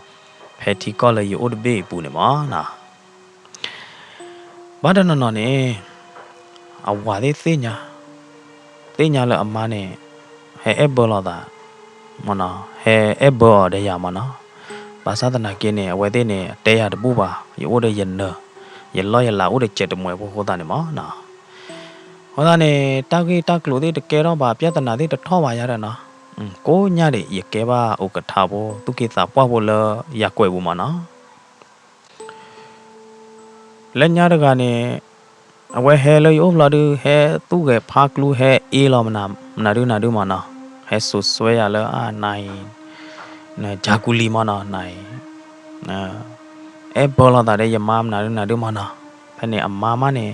ဖဲထံကီၢ်လၢယအိၣ်တဘ့ၣ်အပူၤန့ၣ်မးနီၤ ဘၣ်တနီၤနီၤန့ၣ် အဝၤသ့ၣ်သ့ၣ်ညါ, သ့ၣ်ညါလၢအမါန့ၣ် ဟဲအဲၣ်ဘၢလိာ်သး, မနီၤ, ဟဲအဲၣ်ဘၢအီၤဒီးယၤမနီၤ, ဘၣ်ဆၣ်သနာ်က့န့ၣ် အဝဲသ့ၣ်န့ၣ် အတဲယၤတဘူၣ်ဘၣ်, ယအိၣ်ဒီးယနၢၤ, ယလီၢ်ယလၤအိၣ်ဒီးစဲးတမှဲးဖိအဃိသတးန့ၣ်မနီၤ, အဃိသတးန့ၣ် တၢ်ဂ့ၢ်တၢ်ကျိၤသ့ၣ်တကဲထီၣ်ဘၣ် ပြဿနာသ့ၣ်တထီၣ်ဘၣ်ယၤဒီးနီၤ, ကိးညါဒံး ယကဲဘၣ်အိၣ်ကထါဖိ သူၣ်က့သးပှၢ်ဖိလၢယၤကွဲးပူၤမနီၤ လၢညါတဂၤန့ၣ် အဝဲဟဲလၢယအိၣ်ဘျီဒု ဟဲသူၣ်ဂဲၤဖးကျူ ဟဲအ့လီၤမနၤဒုနၤဒုမနီၤ, ဟဲစိာ်စွဲယၤလၢအနၤအံၤ, နကၠၤကူလံၤမနီၤ နၤအံၤ, အဲၣ်ဘၢလိာ်သးဒီးယမါမနၤဒုနၤဒုမနီၤ, ဖဲန့ၣ်အမါမးန့ၣ်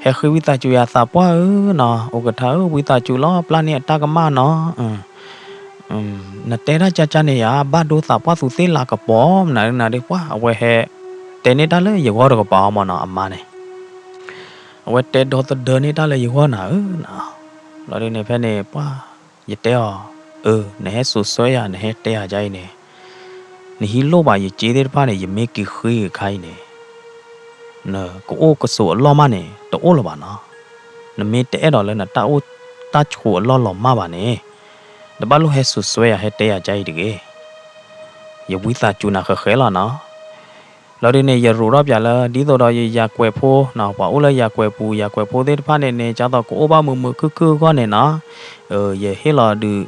ဟဲဃ့ဝံသးစူၤယၤသးပှၢ်ဧၢနီၤ, အိၣ်ကထါဧၢ ဝံသးစူၤလီၤ ပျၢ်န့ၢ်အတၢ်ကမၣ်နီၤ နတဲတၢ်ကၠၢ်ကၠၢ်န့ၣ်ယၤ ဘၣ်ဒိသးပှၢ်သူးသ့ၣ်လၤကပီၤ မနၤဒုနၤဒုပှၢ် အဝဲဟဲတဲန့ၢ်တၢ်လၢယဂီၢ်တကပၤအီၤမနီၤ အမါန့ၣ်, အဝဲတဲဒီသဒၢန့ၢ်တၢ်လၢယဂီၢ်နၤဧၢနီၤ, ဘျီဒုန့ၣ်ဖဲန့ၣ်ပှၢ် ယတဲအီၤ, အၢ နဟဲစိာ်စွဲယၤ နဟဲတဲယၤဒ်အံၤန့ၣ်, နဟံးလိၣ်ဘၣ်ယစ့သ့ၣ်တဖၣ်န့ၣ် ယမ့ၢ်က့ၤဃ့အခါအံၤန့ၣ် နကအိၣ်ကဆိးအလီၢ်မးန့ၣ် တအိၣ်လၢၤဘၣ်နီၤ, နမ့ၢ်တအဲၣ်ဒိးလၢနတၢ်အိၣ်တၢ်ဆိးအလီၢ်လီၤမၢ်ဘၣ်န့ၣ်, နဘၣ်လိၣ်ဟဲစိာ်စွဲယၤ ဟဲတဲယၤဒ်အံၤတဂ့ၤ, ယဝံသးစူၤနၤဃဲးဃဲးလီၤနီၤ, လီၤဒုန့ၣ် ယရိးထီၣ်ပၠးလၢ ဒ်သိးဒီးယၤကွဲးဖိနီၤ ပှၤအိၣ်လၢယၤကွဲးပူၤ ယၤကွဲးဖိသ့ၣ်တဖၣ်န့ၣ်န့ၣ် ကၢ်သိးကအိၣ်ဘၣ်မုာ်မုာ်ခုၣ်ခုၣ်အဂီၢ်န့ၣ်နီၤ, ယဟ့ၣ်လီၤဒုး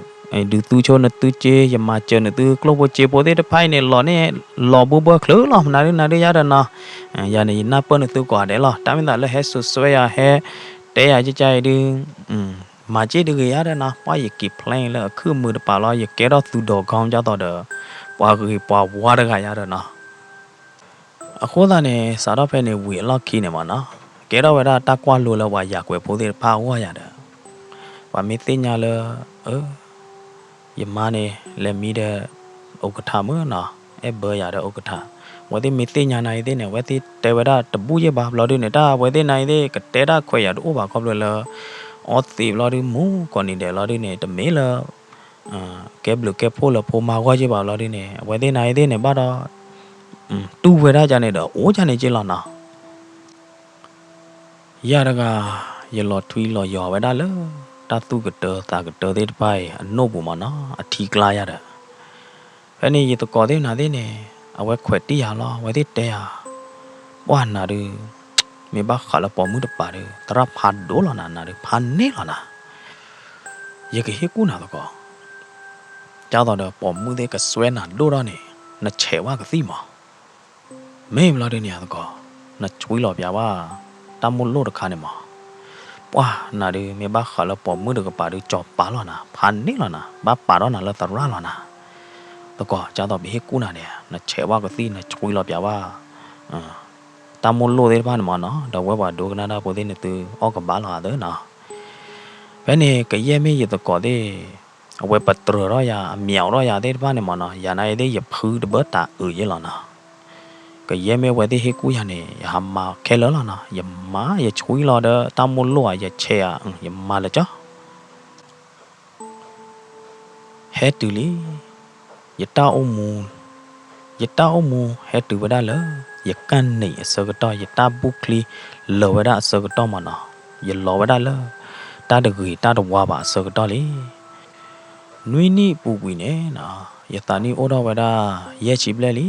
ဒုးသူဆိနသုစ့ ယမၤစၢၤနသုကျိၣ်ဖိစ့ဖိသ့ၣ်တဖၣ်အံၤန့ၣ် လီၤန့ၣ် လီၤဘှီဘှီချုးလီၤ မနၤဒုနၤဒုယၤဒီးနီၤ, ယၤန့ၣ် ယနၢ်ပၢၢ်နသုကိးဂၤဒဲးလီၤ တၢ်မ့ၢ်သးလၢဟဲစိာ်စွဲယၤ ဟဲတဲယၤကၠၢ်ကၠၢ်အံၤဒုး မၤစ့တဂ့ၤယၤဒီးနီၤ ပှၢ်ယက့ၤဖျဲလၢအခုၣ်မုာ်တပၤလီၤ ယကဲထီၣ်သူၣ်ဒီးခီကၢ်သိးဒီး ပှၤဂ့ၤပှၤဝါတဂၤယၤဒီးနီၤ အဃိသတးန့ၣ် စးထီၣ်ဖဲန့ၣ်ဝံၤအလီၢ်ခံန့ၣ်မ့ၢ်နီၤ, ကဲထီၣ်ဝဲဒၣ်တၢ်ကွၢ်လိလၢပှၤယၤကွဲးဖိသ့ၣ်တဖၣ်အဂီၢ်ယၤဒီး ပှၤမ့ၢ်သ့ၣ်ညါလၢ အၢ ယမါန့ၣ် လဲၤမံဒီး ဥက္ကဋ္ဌမ့ၢ်နီၤ, အဲၣ်ဘၢယၤဒီး ဥက္ကဋ္ဌ, အဝဲသ့ၣ်မ့ၢ်သ့ၣ်ညါနၤအံၤသ့ၣ်န့ၣ် အဝဲသ့ၣ်တဲဝဲဒၣ်တဘူၣ်ယဲၢ်ဘၣ်ဘျီဒုန့ၣ် တၢ်အဝဲသ့ၣ်နၤအံၤသ့ၣ် ကတဲတၢ်ခွဲးယာ်တအိၣ်ဘၣ်ခီဖျိလၢ အီသံးဘျီဒု မူကိးနံၤဒဲးဘျီဒုန့ၣ် တမ့ၢ်လၢ ကဲဘျုးကဲဖှိၣ်လၢဖိမါဂီၢ်ယဲၢ်ဘၣ်ဘျီဒုန့ၣ် အဝဲသ့ၣ်နၤအံၤသ့ၣ်န့ၣ် ဘၣ်ဒီး တူၢ်ဝဲဒၣ်ကန့ၣ်ဒီး အိၣ်ကန့ၣ်က့လီၤနီၤ. ယၤတဂၤ ယလီၤထွံလီၤယွၤဝဲဒၣ်လၢ တၢ်သူၣ်ကတၢသးကတၢသ့ၣ်တဖၣ်အံၤ အနိၣ်ပူၤမ့ၢ်နီၤ အထံကျါယၤဒီး ဖဲန့ၣ်ယသကိးသ့ၣ်နၤသ့ၣ်န့ၣ် အဝဲခွဲးတံၢ်ယၤလီၤ အဝဲသ့ၣ်တဲယၤ, ပှၢ်နၤဒုး မ့ၢ်ဘၣ်ဃးလၢပိာ်မုၣ်တပၤဒီး သရၣ်ဖးဒိၣ်လီၤနၤ နၤဒုးဖးန့ၢ်လီၤနၤ, ယကဟ့ၣ်ကူၣ်နၤသကိး, ဒ်သိးဒီးပိာ်မုၣ်သ့ၣ်ကစွဲနၤဒိၣ်ထီၣ်န့ၣ် နဆဲးဝဲကသံၣ်မး မ့ၢ်ဘျီဒုန့ၣ်သကိး, နဆွံလီၤပၠးဘၣ် တၢ်မိၣ်လိၣ်တခါန့ၣ်မး, ပှၢ်နၤဒုး မ့ၢ်ဘၣ်ဃးလၢပိာ်မုၣ်တကပၤဒုး ကၠီၤပၤလီၤနၤ ဖးန့ၢ်လီၤနၤ ဘၣ်ပာ်ထီၣ်နၤလၢသရၣ်လီၤနၤ, သကိး ဒ်သိးပဟ့ၣ်ကူၣ်နၤန့ၣ် နဆဲးဝဲကသံၣ် နဆွံလီၤပၠးဘၣ် တၢ်မိၣ်လိၣ်သ့ၣ်တဖၣ်န့ၣ်မးနီၤ ဒီးဝဲပှၤဒိကနၣ်တၢ်ဖိသ့ၣ်န့ၣ် သုအီၣ်ကဘၣ်လီၤအသးနီၤ. ဖဲန့ၣ် ကယဲၢ်မ့ၢ်ယသကိးသ့ၣ် အဝဲပတြၢၤထီၣ်ယၤ အမျးထီၣ်ယၤသ့ၣ်တဖၣ်န့ၣ်မးနီၤ ယၤနၤအံၤသ့ၣ် ယဖုတဘၢတၢ်အုးယဲလီၤနီၤ. ကယဲၢ်မ့ၢ်ဝဲသ့ၣ်ဟ့ၣ်ကူၣ်ယၤန့ၣ် ယဟးမၤခဲလၢာ်လီၤနီၤ ယမၤ ယဆွံလီၤဒီး တၢ်မိၣ်လိၣ်ဧါ ယဆဲးဧါ ယမၤလၢကၠီ ဟဲတုၤလံ, ယတၢ်အိၣ်မူ, ယတၢ်အိၣ်မူဟဲတုၤဝဲဒၣ်လၢ ယကၣ်နံၣ်အဆၢကတီၢ် ယတၢ်ဘူၣ်ချံလၢာ်ဝဲဒၣ်အဆၢကတီၢ်မးနီၤ ယလီၤဝဲဒၣ်လၢ တၢ်တဂ့ၤတၢ်တဝါဘၣ်အဆၢကတီၢ်လံ. နွံနံၣ်ပူၤကွံာ်န့ၣ်နီၤ ယသးနံၣ်အိၣ်ထီၣ်ဝဲဒၣ် ယဲၢ်ဆံဘျဲၣ်လံ.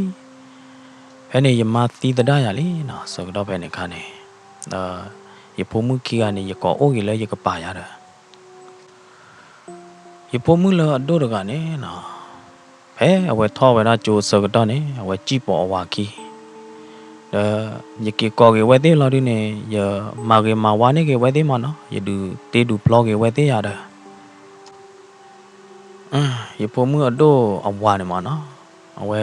ဖဲန့ၣ် ယမါသံသဒၣ်ယၤလံနီၤ ဆၢကတီၢ်ဖဲန့ၣ်အခါန့ၣ်, ဒီး ယဖိမုၣ်ခံဂၤန့ၣ် ယကိးအိၣ်က့ၤလၢယကပၤယၤဒီး ယဖိမုၣ်လၢအဒိၣ်တဂၤန့ၣ်နီၤ, ဖဲအဝဲထီၣ်ဝဲဒၣ်ကၠိအဆၢကတီၢ်န့ၣ် အဝဲစံၣ်ပိာ်အဝၤခံ, ဒီး ယက့ၤကိးက့ၤဝဲသ့ၣ်လီၤဒုန့ၣ် ယမၤဂ့ၤမၤဝါန့ၢ်က့ၤဝဲသ့ၣ်မးနီၤ ယဒုးတ့ဒုးဖျီက့ၤဝဲသ့ၣ်ယၤဒီး ယဖိမုၣ်အဒိၣ်အဝၤန့ၣ်မးနီၤ, အဝဲ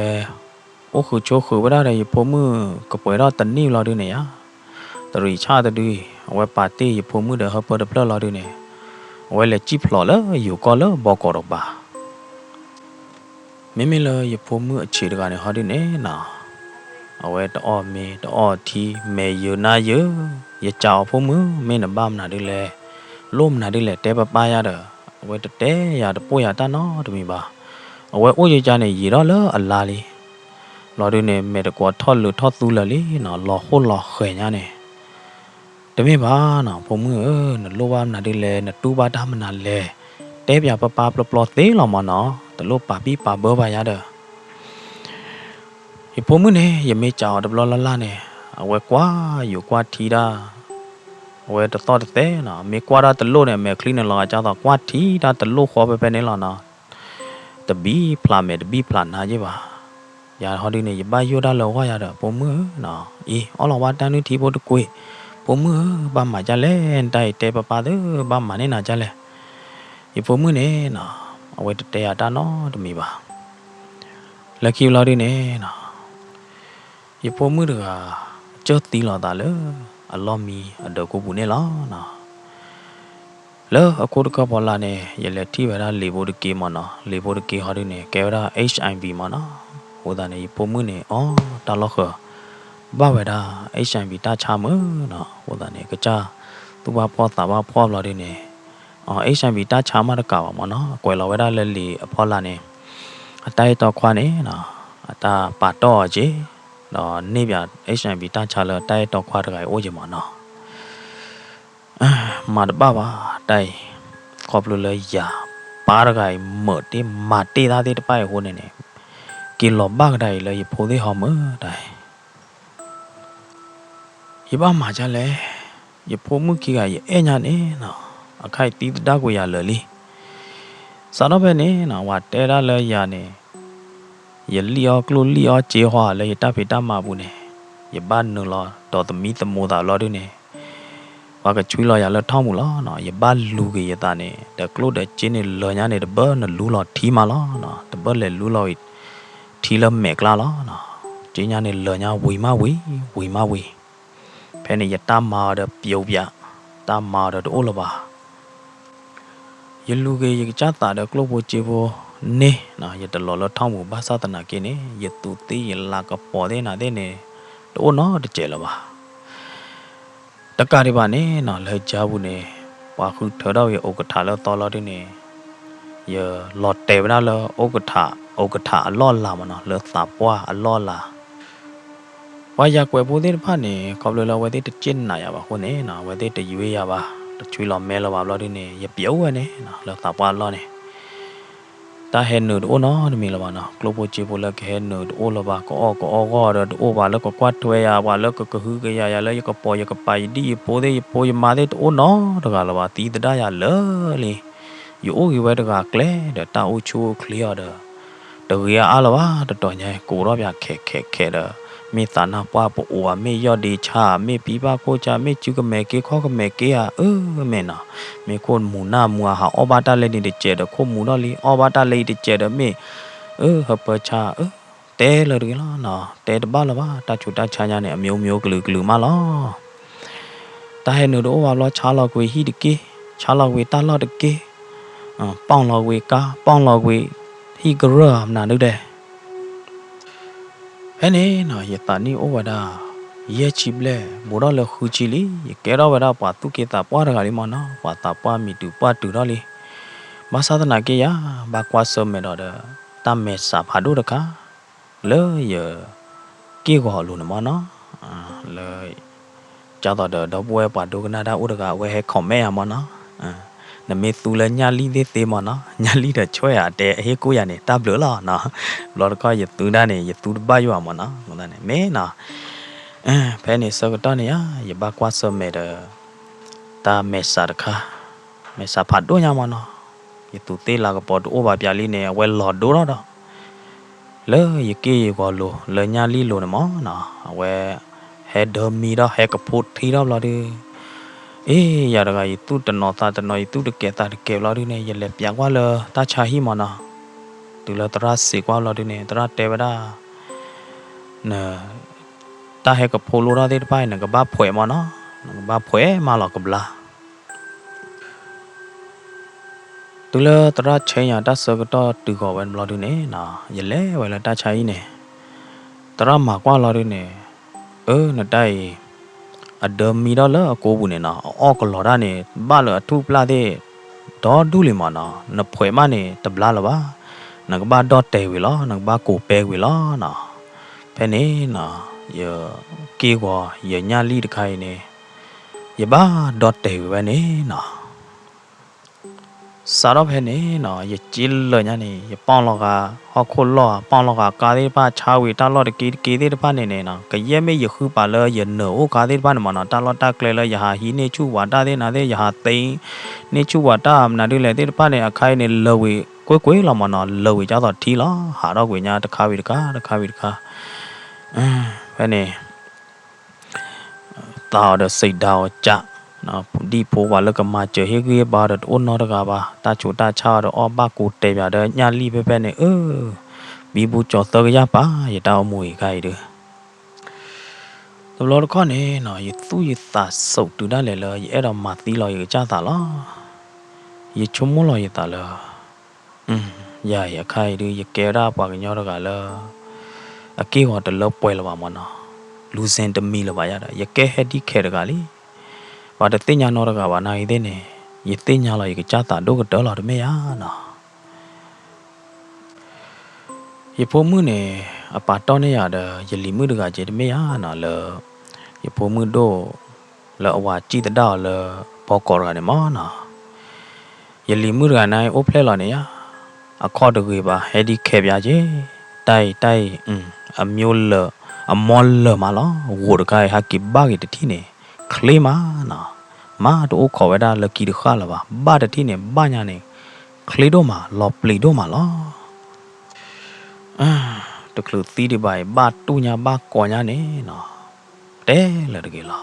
အိၣ်ဃုာ်ဆိးဃုာ်ဝဲဒၣ်ဒီး ယဖိမုၣ်ကပှဲၤထီၣ်တနံၣ်လီၤဒုန့ၣ်ဧါ, တရံးဆၣ်တဒုအံၤ အဝဲပာ်တ့ၢ်ယဖိမုၣ်ဒီးဟၢဖၢတဖျၢၣ်လီၤဒုန့ၣ်, အဝဲလဲၤစံၣ်ဖျိးလၢယိၤကီၢ်လၢဘီကီးတကပၤ မ့မ့ၢ်လၢယဖိမုၣ်အဆံးတဂၤန့ၣ်ဟီဒုန့ၣ်နီၤ, အဝဲတအီၣ်မ့ၤတအီၣ်ထံ မဲာ်ယၢၤနါယၢၤ, ယစံးအီၤဖိမုၣ် မ့ၢ်နဘၣ်မနုၤဒုလဲၣ်, လိၣ်မနုၤဒုလဲၣ် တဲပၢ်ပၢ်ယၤဒီး, အဝဲတတဲယၤတပိၢ်ယၤတၢ်နီတမံၤဘၣ်. အဝဲအိၣ်ယကါန့ၣ် ယံာ်ထီၣ်လၢအလါလံ. ဘျီဒုန့ၣ် မဲာ်တကွီးထီၣ်လၢာ်ထီၣ်သူလၢာ်လံနီၤ, လီၤဟိၣ်လီၤဃဲၤညါန့ၣ် တမ့ၢ်ဘၣ်နီၤ ဖိမုၣ်ဧၢ, နလိၣ်ဘၣ်မနုၤဒုလဲၣ်, နတူၢ်ဘၣ်တၢ်မနုၤလဲၣ်, တဲပၠးပၢ်ပၢ်ပျီပျီသ့လီၤမးနီၤ, တလိၣ်ပာ်ပံၣ်ပာ်ဘၢဘၣ်ယၤဒီး. ယဖိမုၣ်န့ၣ် ယမ့ၢ်စံးအီၤတဘျီလၢ်လၢ်န့ၣ်, အဝဲကွၢ်ယိၤကွၢ်ထံဒၣ်, အဝဲတသီၣ်တသဲနီၤ, မ့ၢ်ကွၢ်ဒၣ်တလိၣ်န့ၣ် အမဲာ်ချံန့ၣ်လီၤဂာ်ဒ်သိး ကွၢ်ထံဒၣ်တလိၣ်ဃီဖဲဖဲန့ၣ်လီၤနီၤ. တဘံၣ်ဖျးမဲာ်တဘံၣ်ဖျးနါယဲၢ်ဘၣ်. ယၤဟီဒုန့ၣ် ယဘၣ်ယိၣ်ဒၣ်လၢအဂီၢ်ယၤဒီး ဖိမုၣ်ဧၢနီၤ, အံၤ အီၣ်လီၤဝါတၢ်နုၢ်ထံဖိတကွံာ်, ဖိမုၣ်ဧၢ, ဘၣ်မၤဒ်လဲၣ်, နတၢ်အံၤတဲပၢ်ပၢ်သ့ ဘၣ်မၤန့ၢ်နၤဒ်လဲၣ်. ယဖိမုၣ်န့ၣ်နီၤ, အဝဲတတဲယၤတၢ်နီတမံၤဘၣ်. လၢခံဘျီဒုန့ၣ်နီၤ, ယဖိမုၣ်တဂၤ ကၢၢ်သံလီၤသးလၢ အလီၢ်မံအဒၢးကိးပူၤန့ၣ်လီၤနီၤ. လၢအခိၣ်တခၢၣ်ဖီလာ်န့ၣ် ယလဲၤထံၣ်ဝဲဒၣ်လံာ်ဖိတက့မးနီၤ, လံာ်ဖိတက့ဟီဒုန့ၣ် ကဲဝဲဒၣ် HIV မးနီၤ. အဃိသတးန့ၣ် ယဖိမုၣ်န့ၣ် အီ တၢ်လီၢ်ဃၢၤ ဘၣ်ဝဲဒၣ် HIV တၢ်ဆါမးနီၤ. အဃိသတးန့ၣ် ကစၢ်သူၣ်ဘၣ်ဖှီၣ်သးဘၣ်ဖှီၣ်ဘျီဒုန့ၣ် HIV တၢ်ဆါမးတကးဘၣ်မးနီၤ, ကွဲးလီၤဝဲဒၣ်လၢလံာ်အဖီလာ်န့ၣ် အတၢ်အဲၣ်တီခွါန့ၣ်နီၤ, အတၢ်ပာ်တီၢ်အီၤက့ၤ, ဒီးန့ၢ်ပၠး HIV တၢ်ဆါလၢတၢ်အဲၣ်တီခွါတဂၤအံၤအိၣ်က့ၤမးနီၤ. မၤတဘၣ်ဘၣ်တၢ်အံၤ, ခီဖျိလၢယၤ ပၢ်တဂၤအံၤ မၤတ့ၢ်မၤတ့ၢ်တၢ်သ့ၣ်တဖၣ်အံၤအဃိန့ၣ်န့ၣ်, က့ၤလီၤဘၣ်ကဒါအံၤလၢယဖိသ့ၣ်ဟီမးတၢ်အံၤ ယဘၣ်မၤဒ်လဲၣ်, ယဖိမုၣ်ခံဂၤယအဲၣ်ညါန့ၣ်နီၤ, အခါအံၤသံသဒၣ်ကွံာ်ယၤလၢာ်လံ. စးထီၣ်ဖဲန့ၣ်နီၤ ပှၤတဲဒၣ်လၢယၤန့ၣ် ယလံၣ်အီၣ်ကျိၣ်လံၣ်အီၣ်စ့ဟီလၢယတၢ်ဖံးတၢ်မၤအပူၤန့ၣ်, ယဘၣ်နုာ်လီၤဒီးသမံသမိးသးဘျီဒုန့ၣ်, ပှၤကဆွံလီၤယၤလၢထီၣ်မူးလီၤနီၤ, ယဘၣ်လူၤက့ၤယသးန့ၣ် ဒီးကျိၣ်ဒီးစ့န့ၣ်လၢညါန့ၣ် တဘၢနလူလီၤထံမးလီၤနီၤ, တဘၢလဲၤလူလီၤဝံၤထံလၢမဲာ်ကျါလီၤနီၤ. က့ညါန့ၣ်လၢာ်ညါဝံၤမးဝံၤ, ဝံၤမးဝံၤ, ဖဲန့ၣ်ယတၢ်မၤအီၤဒီးပျိပျး, တၢ်မၤအီၤဒီးတအိၣ်လၢၤဘၣ်. ယလူၤက့ၤယကစၢ်သးဒီးကျိၣ်ဖိစ့ဖိန့ၣ်, ယတလီၤလၢထီၣ်မူၤဘၣ်ဆၣ်သနာ်က့န့ၣ် ယသူးသ့ၣ်ယလၤကပီၤသ့ၣ်နၤသ့ၣ်န့ၣ် တအိၣ်နီတစဲးလၢၤဘၣ်. တကးဒံးဘၣ်န့ၣ်နီၤ လၢကၠါပူၤန့ၣ် ပှၤဃုထၢထီၣ်က့ၤအိၣ်ကထးလၢသီလီၤဒုန့ၣ်, ယလီၤတဲာ်ဝဲဒၣ်လၢအိၣ်ကထး, အိၣ်ကထးအလီၢ်အလၤမ့ၢ်နီၤ, လၢသးပှၢ်အလီၢ်အလၤ. ပှၤယၤကွဲးဖိသ့ၣ်တဖၣ်န့ၣ် ခီဖျိလၢအဝဲသ့ၣ်တစ့ၣ်နာ်ယၤဘၣ်အဃိန့ၣ်နီၤ, အဝဲသ့ၣ်တယွ့ယၤဘၣ်, တဆွံလီၤမဲလၢၤဘၣ်ဘျီဒုန့ၣ် ယပျဲဝဲန့ၣ်နီၤ လၢသးပှၢ်အလီၢ်န့ၣ် တၢ်ဟဲနုာ်တအိၣ်နီတမံၤလၢၤဘၣ်နီၤ, ကျိၣ်ဖိစ့ဖိလၢကဟဲနုာ်တအိၣ်လၢၤဘၣ်, ကအီၣ်ကအီဂီၢ်ဒီးတအိၣ်ဘၣ်, လၢကကွၢ်ထွဲယၤ, ပှၤလၢကကဟုကယာ်ယၤ လၢယကပီၤယကပၤယဒံၣ်ယဖိသ့ၣ်ယဖိယမါသ့ၣ်တအိၣ်နီတဂၤလၢၤဘၣ်, သံသဒၣ်ယၤလၢာ်လံ. ယအိၣ်ဂ့ၤဝဲတဂၤကျဲဒီးတၢ်အိၣ်ဆူၣ်အိၣ်ချ့အီၤဒီး တဂ့ၤအါအါလၢၤဘၣ်, တတီၤညါ ကိးထီၣ်ပၠးခဲးခဲးခဲးဒီး မ့ၢ်သးနၢ်ပှၢ်ပအိၣ်ဧါ, မ့ၢ်ယီၢ်ဒ့ဆါဧါ, မ့ၢ်ဖံဘၣ်ခိၣ်ဆါ, မ့ၢ်စုကမဲာ်က့ၤခီၣ်ကမဲာ်က့ၤဧါ, အၢ မ့ၢ်နီၤ, မ့ၢ်ခိၣ်မူၤနၢ်မူၤဧါ, ဟးအီၣ်ဘၣ်တၢ်လၢန့ၣ်တစဲးဒီး ခိၣ်မူၤထီၣ်လံ, အီၣ်ဘၣ်တၢ်လၢအံၤတစဲးဒီး မ့ၢ် အၢ ဟၢပၢဆါ, အၢ တဲလၢၤတဂ့ၤလီၤနီၤ, တဲတဘၣ်လၢၤဘၣ်, တၢ်ဆူးတၢ်ဆါညါန့ၣ် အမျိုးမျိုးကလုာ်ကလုာ်မးလီၤ. တၢ်ဟဲနုာ်တအိၣ်ဘၣ်ဘျီ ဆါလီၤကွံာ်ဟံၣ်တက့ၢ်, ဆါလီၤကွံာ်တၢ်လီၢ်တက့ၢ်, ပီၣ်လီၤကွံာ်ကါ, ပီၣ်လီၤကွံာ်ဟံၣ်ကရၢၢ်ဧါ မနုၤဒဲး ဖဲန့ၣ်နီၤ ယသးနံၣ်အိၣ်ဝဲဒၣ် ယဲၢ်ဆံဘျဲၣ် ဘူးထီၣ်လၢဃုဆံလံ, ယကဲထီၣ်ဝဲဒၣ်ပှၤသူၣ်က့သးပှၢ်တဂၤလံမ့ၢ်နီၤ, ပှၤသးပှၢ်မံၤတုၤပှၢ်တုၤထီၣ်လံ. ဘၣ်ဆၣ်သနာ်က့ယၤ ဘၣ်ကွၢ်ဆၢၣ်မဲာ်ဒီး တၢ်မဲာ်ဆှးဖးဒိၣ်တခါ လၢယ က့ၢ်ဂီၤအလိၤန့ၣ်မ့ၢ်နီၤ, လၢ ကၢ်သိးဒီးဒီပုၢ်ဝဲၢ်ပှၤဒိကနၣ်တၢ်အိၣ်တဂၤ အဝဲဟဲ comment ယၤမ့ၢ်နီၤ, နမ့ၢ်သူလၢညၣ်လံၢ်သ့ၣ်သ့မ့ၢ်နီၤ, ညၣ်လံၢ်ဒီးဆွဲဧါ တဲအဟ့ၣ်ကူၣ်ယၤန့ၣ် တၢ်ဘျုးလီၤနီၤ, ဘျီတခီယသူဒၣ်န့ၣ် ယသူတဘၣ်ယိၣ်ဘၣ်မ့ၢ်နီၤ, အဃိသတးန့ၣ် မ့ၢ်နီၤ, ဖဲန့ၣ်ဆၢကတီၢ်န့ၣ်ဧါ ယဘၣ်ကွၢ်ဆၢၣ်မဲာ်ဒီး တၢ်မဲာ်ဆှးတခါ, မဲာ်ဆှးဖးဒိၣ်ညါမ့ၢ်နီၤ, ယသူးသ့ၣ်လၤကပီၤတအိၣ်ဘၣ်ပၠးလံန့ၣ် အဝဲလီၤဒိထီၣ်ဒီး လၢယက့ၢ်ယဂီၤလိၤ လၢညၣ်လံၢ်လိၤန့ၣ်မ့ၢ်နီၤ, အဝဲ ဟဲဒၢမံထီၣ် ဟဲကဖိထံထီၣ်ဘျီဒုး, အ့ ယၤတဂၤ ယသူၣ်တနီၤသးတနီၤ ယသူၣ်တကဲးသးတကဲးဘျီဒုးန့ၣ် ယလဲၤပၠးကွၢ်လၢတၢ်ဆါဟံၣ်မ့ၢ်နီၤ, တုၤလၢသရၣ်စံးကွၢ်ဘျီဒုးန့ၣ် သရၣ်တဲဝဲဒၣ် န တၢ်ဟဲကဖိလိထီၣ်သ့ၣ်တဖၣ်အံၤ နကဘၣ်ဖှဲးမ့ၢ်နီၤ, နကဘၣ်ဖှဲးမးလီၤကဘျါ တုၤလၢသရၣ်ဆဲညါတၢ်ဆၢကတီၢ်တုၤဃီၤဝဲဘျီဒုးန့ၣ်နီၤ, ယလဲၤဝဲလၢတၢ်ဆါဟံၣ်န့ၣ်, သရၣ်မၤကွၢ်လီၤဒုးန့ၣ်, အၢ နတၢ်အံၤ အဒၢမံထီၣ်လၢအကိပူၤန့ၣ်နီၤ, အအီၣ်ကလီၤတၢ်န့ၣ် ဘၣ်လၢအထူၣ်ပျၢ်သ့ၣ် ဒီဒူၣ်လံမ့ၢ်နီၤ, နဖှဲးမးန့ၣ် တဘျါလၢၤဘၣ်, နကဘၣ်ဒီၣ်တဲာ်ဝံၤလီၤ, နကဘၣ်ကိးပဲဝံၤလီၤနီၤ, ဖဲန့ၣ်နီၤ, ယက့ၢ်ဂီၤ ယညၣ်လံၢ်တခါအံၤန့ၣ်, ယဘၣ်ဒီၣ်တဲာ်ဝံၤဝဲန့ၣ်နီၤ စးထီၣ်ဖဲန့ၣ်နီၤ, ယစ့လၢာ်ညါန့ၣ် ယပီၣ်လီၤဂာ်ဟီၣ်ခိၣ်လီၢ်ဧါ, ပီၣ်လီၤဂာ်ကါသ့ၣ်တဖၣ် ဆါဝံၤတၢ်လီၢ်တက့ၢ်တက့ၢ်သ့ၣ်တဖၣ်န့ၣ်န့ၣ်နီၤ, ကယဲၢ်မ့ၢ်ယဃုပာ်လၢယနၢၤအိၣ်ခါသ့ၣ်တဖၣ်န့ၣ်မ့ၢ်နီၤ, တၢ်လီၢ်တၢ်ကျဲလၢယဟးဟံးန့ၢ်ဆူၣ်ပှၤတၢ်သ့ၣ်နၤသ့ၣ် ယဟးသ့န့ၢ်ဆူၣ်ပှၤတၢ်မနုၤဒ်လဲၣ်သ့ၣ်တဖၣ်န့ၣ် အခါအံၤန့ၣ် လၢာ်ဝံၤကွ့ၢ်ကွ့ၢ်လီၤမ့ၢ်နီၤ, လၢာ်ဝံၤကၢ်သိးထံလီၤ, ဟးထီၣ်ကွံာ်ညါတခါဝံၤတခါ တခါဝံၤတခါ ဖဲန့ၣ် သးအီၤဒီးစံးဒၤအီၤကး, ဒ်ဖိပှၤလၢကမၤစၢၤဟ့ၣ်ဂံၢ်ဟ့ၣ်ဘါဒီးတအိၣ်နီတဂၤဘၣ်, တၢ်ဆူးတၢ်ဆါအီၤဒီးအီၣ်ဘၣ်ကိးတဲာ်ပၠးဒီးညၣ်လံၢ်ဖဲဖဲန့ၣ်, အၢ ဘံဘူကၠီၤသၢကယၢ်ပာ် ယတၢ်အိၣ်မူအံၤခါအံၤဒုး တဘျီတခီၣ်န့ၣ်နီၤ, ယသူၣ်ယသးစိးတုၤဒၣ်လဲာ်လၢ ယအဲၣ်ဒိးမၤသံလီၤယကစၢ်သးလီၤ. ယဆိကမိၣ်လီၤယသးလၢ ယၤအံၤအခါအံၤဒုး ယကဲဝဲဒၣ်ပှၤကညီတဂၤလၢ အက့ၢ်ဂီၤတလၢပှဲၤလၢၤဘၣ်မ့ၢ်နီၤ, လူၤစဲတမံၤလၢၤဘၣ်ယၤဒီး ယကဲ handicap တဂၤလံ. ပှၤတသ့ၣ်ညါနီတဂၤဘၣ် နာ်ဂ့ၤသ့ၣ်န့ၣ် ယသ့ၣ်ညါလီၤယကစၢ်သးဒိၣ်ကတၢၢ်လီၤ တမ့ၢ်ဧါနီၤ. ယဖိမုၣ်န့ၣ် အပာ်တီၢ်န့ၢ်ယၤဒီး ယလံၤမုၣ်တဂၤက့ တမ့ၢ်ဧါနီၤ လၢ ယဖိမုၣ်ဒိၣ် လၢအဝၤစံၣ်သဒၣ်အီၤလၢ ဘီကီးတဂၤန့ၣ်မ့ၢ်နီၤ. ယလံၤမုၣ်တဂၤန့ၣ် အိၣ်ဖျဲၣ်လီၤန့ၣ်ယါ, အခီၣ်တဂ့ၤဘၣ် handicap ယါက့, တၢ်အံၤ တၢ်အံၤ အမျိုးလၢာ် အမီလၢာ်မးလီၤ. ဂိာ်တခါအံၤ ဟဲက့ၤဘၣ်က့ၤတထံၣ်န့ၣ် ချ့မးနီၤ, မ့ၢ်တအိၣ်ခိးဝဲဒၣ်လၢခံတဃၣ်လၢၤဘၣ်, ဘၣ်တထံၣ်န့ၣ် ဘၣ်ညါန့ၣ် ချ့ဒိၣ်မး လီၤပျံၤဒိၣ်မးလီၤ. တချုးသံဒံးဘၣ်အံၤ ဘၣ်တူၢ်ညါဘၣ်ကိးညါန့ၣ်နီၤ, တဲလၢၤတဂ့ၤလီၤ.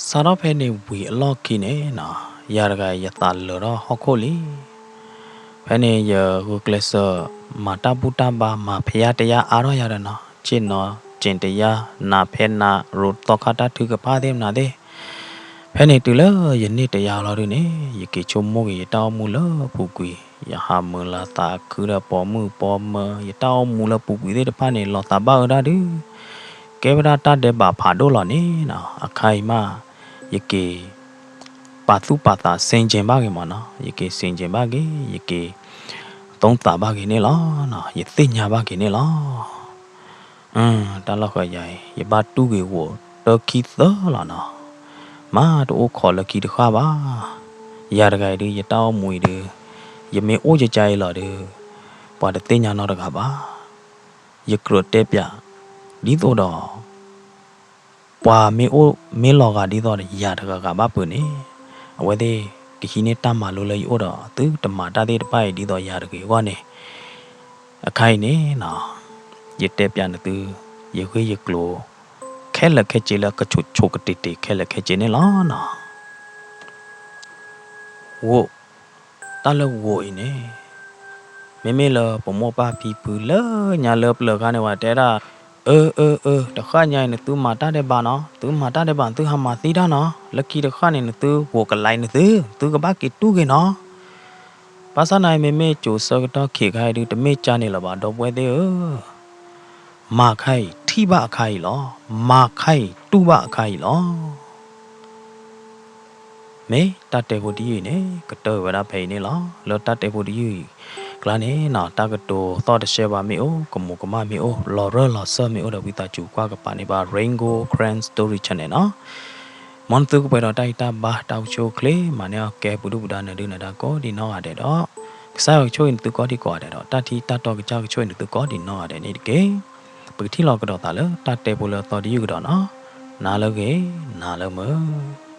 စးထီၣ်ဖဲန့ၣ်ဝံၤအလီၢ်ခံန့ၣ်နီၤ, ယၤတဂၤအံၤ ယသးလၢာ်ထီၣ်ဟီၣ်ခိၣ်လံ. ဖဲန့ၣ်ယဂုာ်ကျဲးစၢး မၤတၢ်ဘူၣ်တၢ်ဘါ မၤဖဲယါတယါအါထီၣ်ယၤဒီးနီၤ, ဆ့ၣ်နီၤစ့ၣ်တယါ နးဖဲနးရိသီခါတၢ်ထုကဖၣ်သ့ၣ်မနုၤသ့ၣ်, ဖဲန့ၣ်တုၤလၢယန့ၢ်တယါလီၤဒုန့ၣ် ယက့ၤဆိကမိၣ်က့ၤယတၢ်အိၣ်မူလၢပူၤကွံာ်, ယဟးမုာ်လၤသးခုဒီးပိာ်မုၣ်ပိာ်မၢၤ, ယတၢ်အိၣ်မူလၢပူၤကွံာ်သ့ၣ်တဖၣ်န့ၣ် လီၤသးဘၣ်အၢဒၣ်ဒု, ကဲဝဲဒၣ်တၢ်ဒဲးဘးဖးဒိၣ်လီၤန့ၣ်နီၤ, အခါအံၤမး ယက့ၤ ပာ်သူၣ်ပာ်သး ဆင်ခြင် ဘၣ်က့ၤမးနီၤ, ယက့ၤ ဆင်ခြင် ဘၣ်က့ၤ, ယက့ၤ သုံးသပ် ဘၣ်က့ၤန့ၣ်လီၤနီၤ, ယသ့ၣ်ညါဘၣ်က့ၤန့ၣ်လီၤ. တၢ်လီၢ်ဃၢၤယၤအံၤ ယဘၣ်တူၢ်က့ၤဂိာ်တၢခံသၢလီၤနီၤ, မ့ၢ်တအိၣ်ခိးလၢခံတဃၣ်ဘၣ်. ယၤတဂၤအံၤဒု ယတၢ်အိၣ်မူအံၤဒု ယမ့ၢ်အိၣ်ယကါအံၤလီၤဒု ပှၤတသ့ၣ်ညါနီတဂၤဘၣ်. ယကြၢးတဲပျး ဒ်သိးဒီး ပှၤမ့ၢ်အိၣ်မ့ၢ်လီၤဂာ်ဒ်သိးဒီးယၤတဂၤဂၤဘၣ်ပၢၢ်န့ၣ်, အဝဲသ့ၣ်ကဟံးန့ၢ်တၢ်မၤလိလၢယအိၣ်ဒီး သုတမၤတၢ်သ့ၣ်တဖၣ်အံၤဒ်သိးယၤတဂ့ၤအဂီၢ်န့ၣ်, အခါအံၤန့ၣ်နီၤ, ယတဲပျးနသု ယဂ့ၢ်ယကျိၤ ခဲလၢာ်ခဲဆ့လၢကဆိးဆိးကတ့ၢ်တ့ၢ် ခဲလၢာ်ခဲဆ့န့ၣ်လီၤနီၤ. ဂိာ်, တၢ်လၢဂိာ်အံၤန့ၣ် မ့မ့ၢ်လၢပမိၢ်ပၢ်ဖံဖုလၢညါလၢပျၢၤခါန့ၣ် ပှၤတဲဒၣ် အၢ အၢ အၢ တဃၣ်ညါအံၤ နသုမၤတၢ်ဒဲးဘးနီၤ, သုမၤတၢ်ဒဲးဘး သုဟးမၤသံတၢ်နီၤ, လၢခံတဃၣ်န့ၣ် နသုဂိာ်ကလံၤနသု, သုကဘၣ်က့ၤတူၢ်က့ၤနီၤ. ဘၣ်ဆၣ်သနာ်က့ မ့မ့ၢ်ကၠိၤဆၢကတီၢ်ခံးခါအံၤဒု တမ့ၢ်ကၢ်န့ၣ်လၢၤဘၣ် ဒီပုၢ်ဝဲၢ်သ့ၣ်ဧၢ, မၤခါအံၤထံၣ်ဘၣ်အခါအံၤလီၤ, မၤခါအံၤတူၢ်ဘၣ်အခါအံၤလီၤ. မ့ၢ်တၢ်တဲဖိတယုၢ်အံၤန့ၣ် ကတၢၢ်ဝဲဒၣ်ဖဲအံၤန့ၣ်လီၤ. လၢတၢ်တဲဖိတယုၢ်အံၤအကျါန့ၣ်နီၤ တၢ်ကတိၤသီၣ်တစဲးဘၣ်မ့ၢ်အိၣ်, ကမူၤကမၣ်မ့ၢ်အိၣ်, လီၤရၢၢ်လီၤစၢၢ်မ့ၢ်အိၣ်ဒီး ဝံသးစူၤကွၢ်ကပၤန့ၢ်ဘၣ် Rain Gold Karen Story Channel နီၤ. မ်နသုကပှဲၤဒီးတၢ်ဂံၢ်တၢ်ဘါ တၢ်အိၣ်ဆူၣ်အိၣ်ချ့ မၤန့ၢ်အီၣ်ကဲပှၤဒုၣ်ပှၤဒါနၢၤဒုနၢၤဒါကိးဒံးနီၢ်ဂၤဒဲးဒီး ကစၢ်ယွၤကဆိၣ်ဂ့ၤနသုကိးဒံးကိးဂၤဒဲးဒီး တၢ်ထံတၢ်တီကစၢ်ကဆိၣ်ဂ့ၤနသုကိးဒံးနီၢ်ဂၤဒဲးန့ၣ်တက့ၢ်. ပကထံၣ်လိာ်ကဒီးသးလၢတၢ်တဲဖိလၢအသီတယုၢ်ကဒီးနီၤ. နၤလၢဂ့ၤ, နၤလၢမုာ်.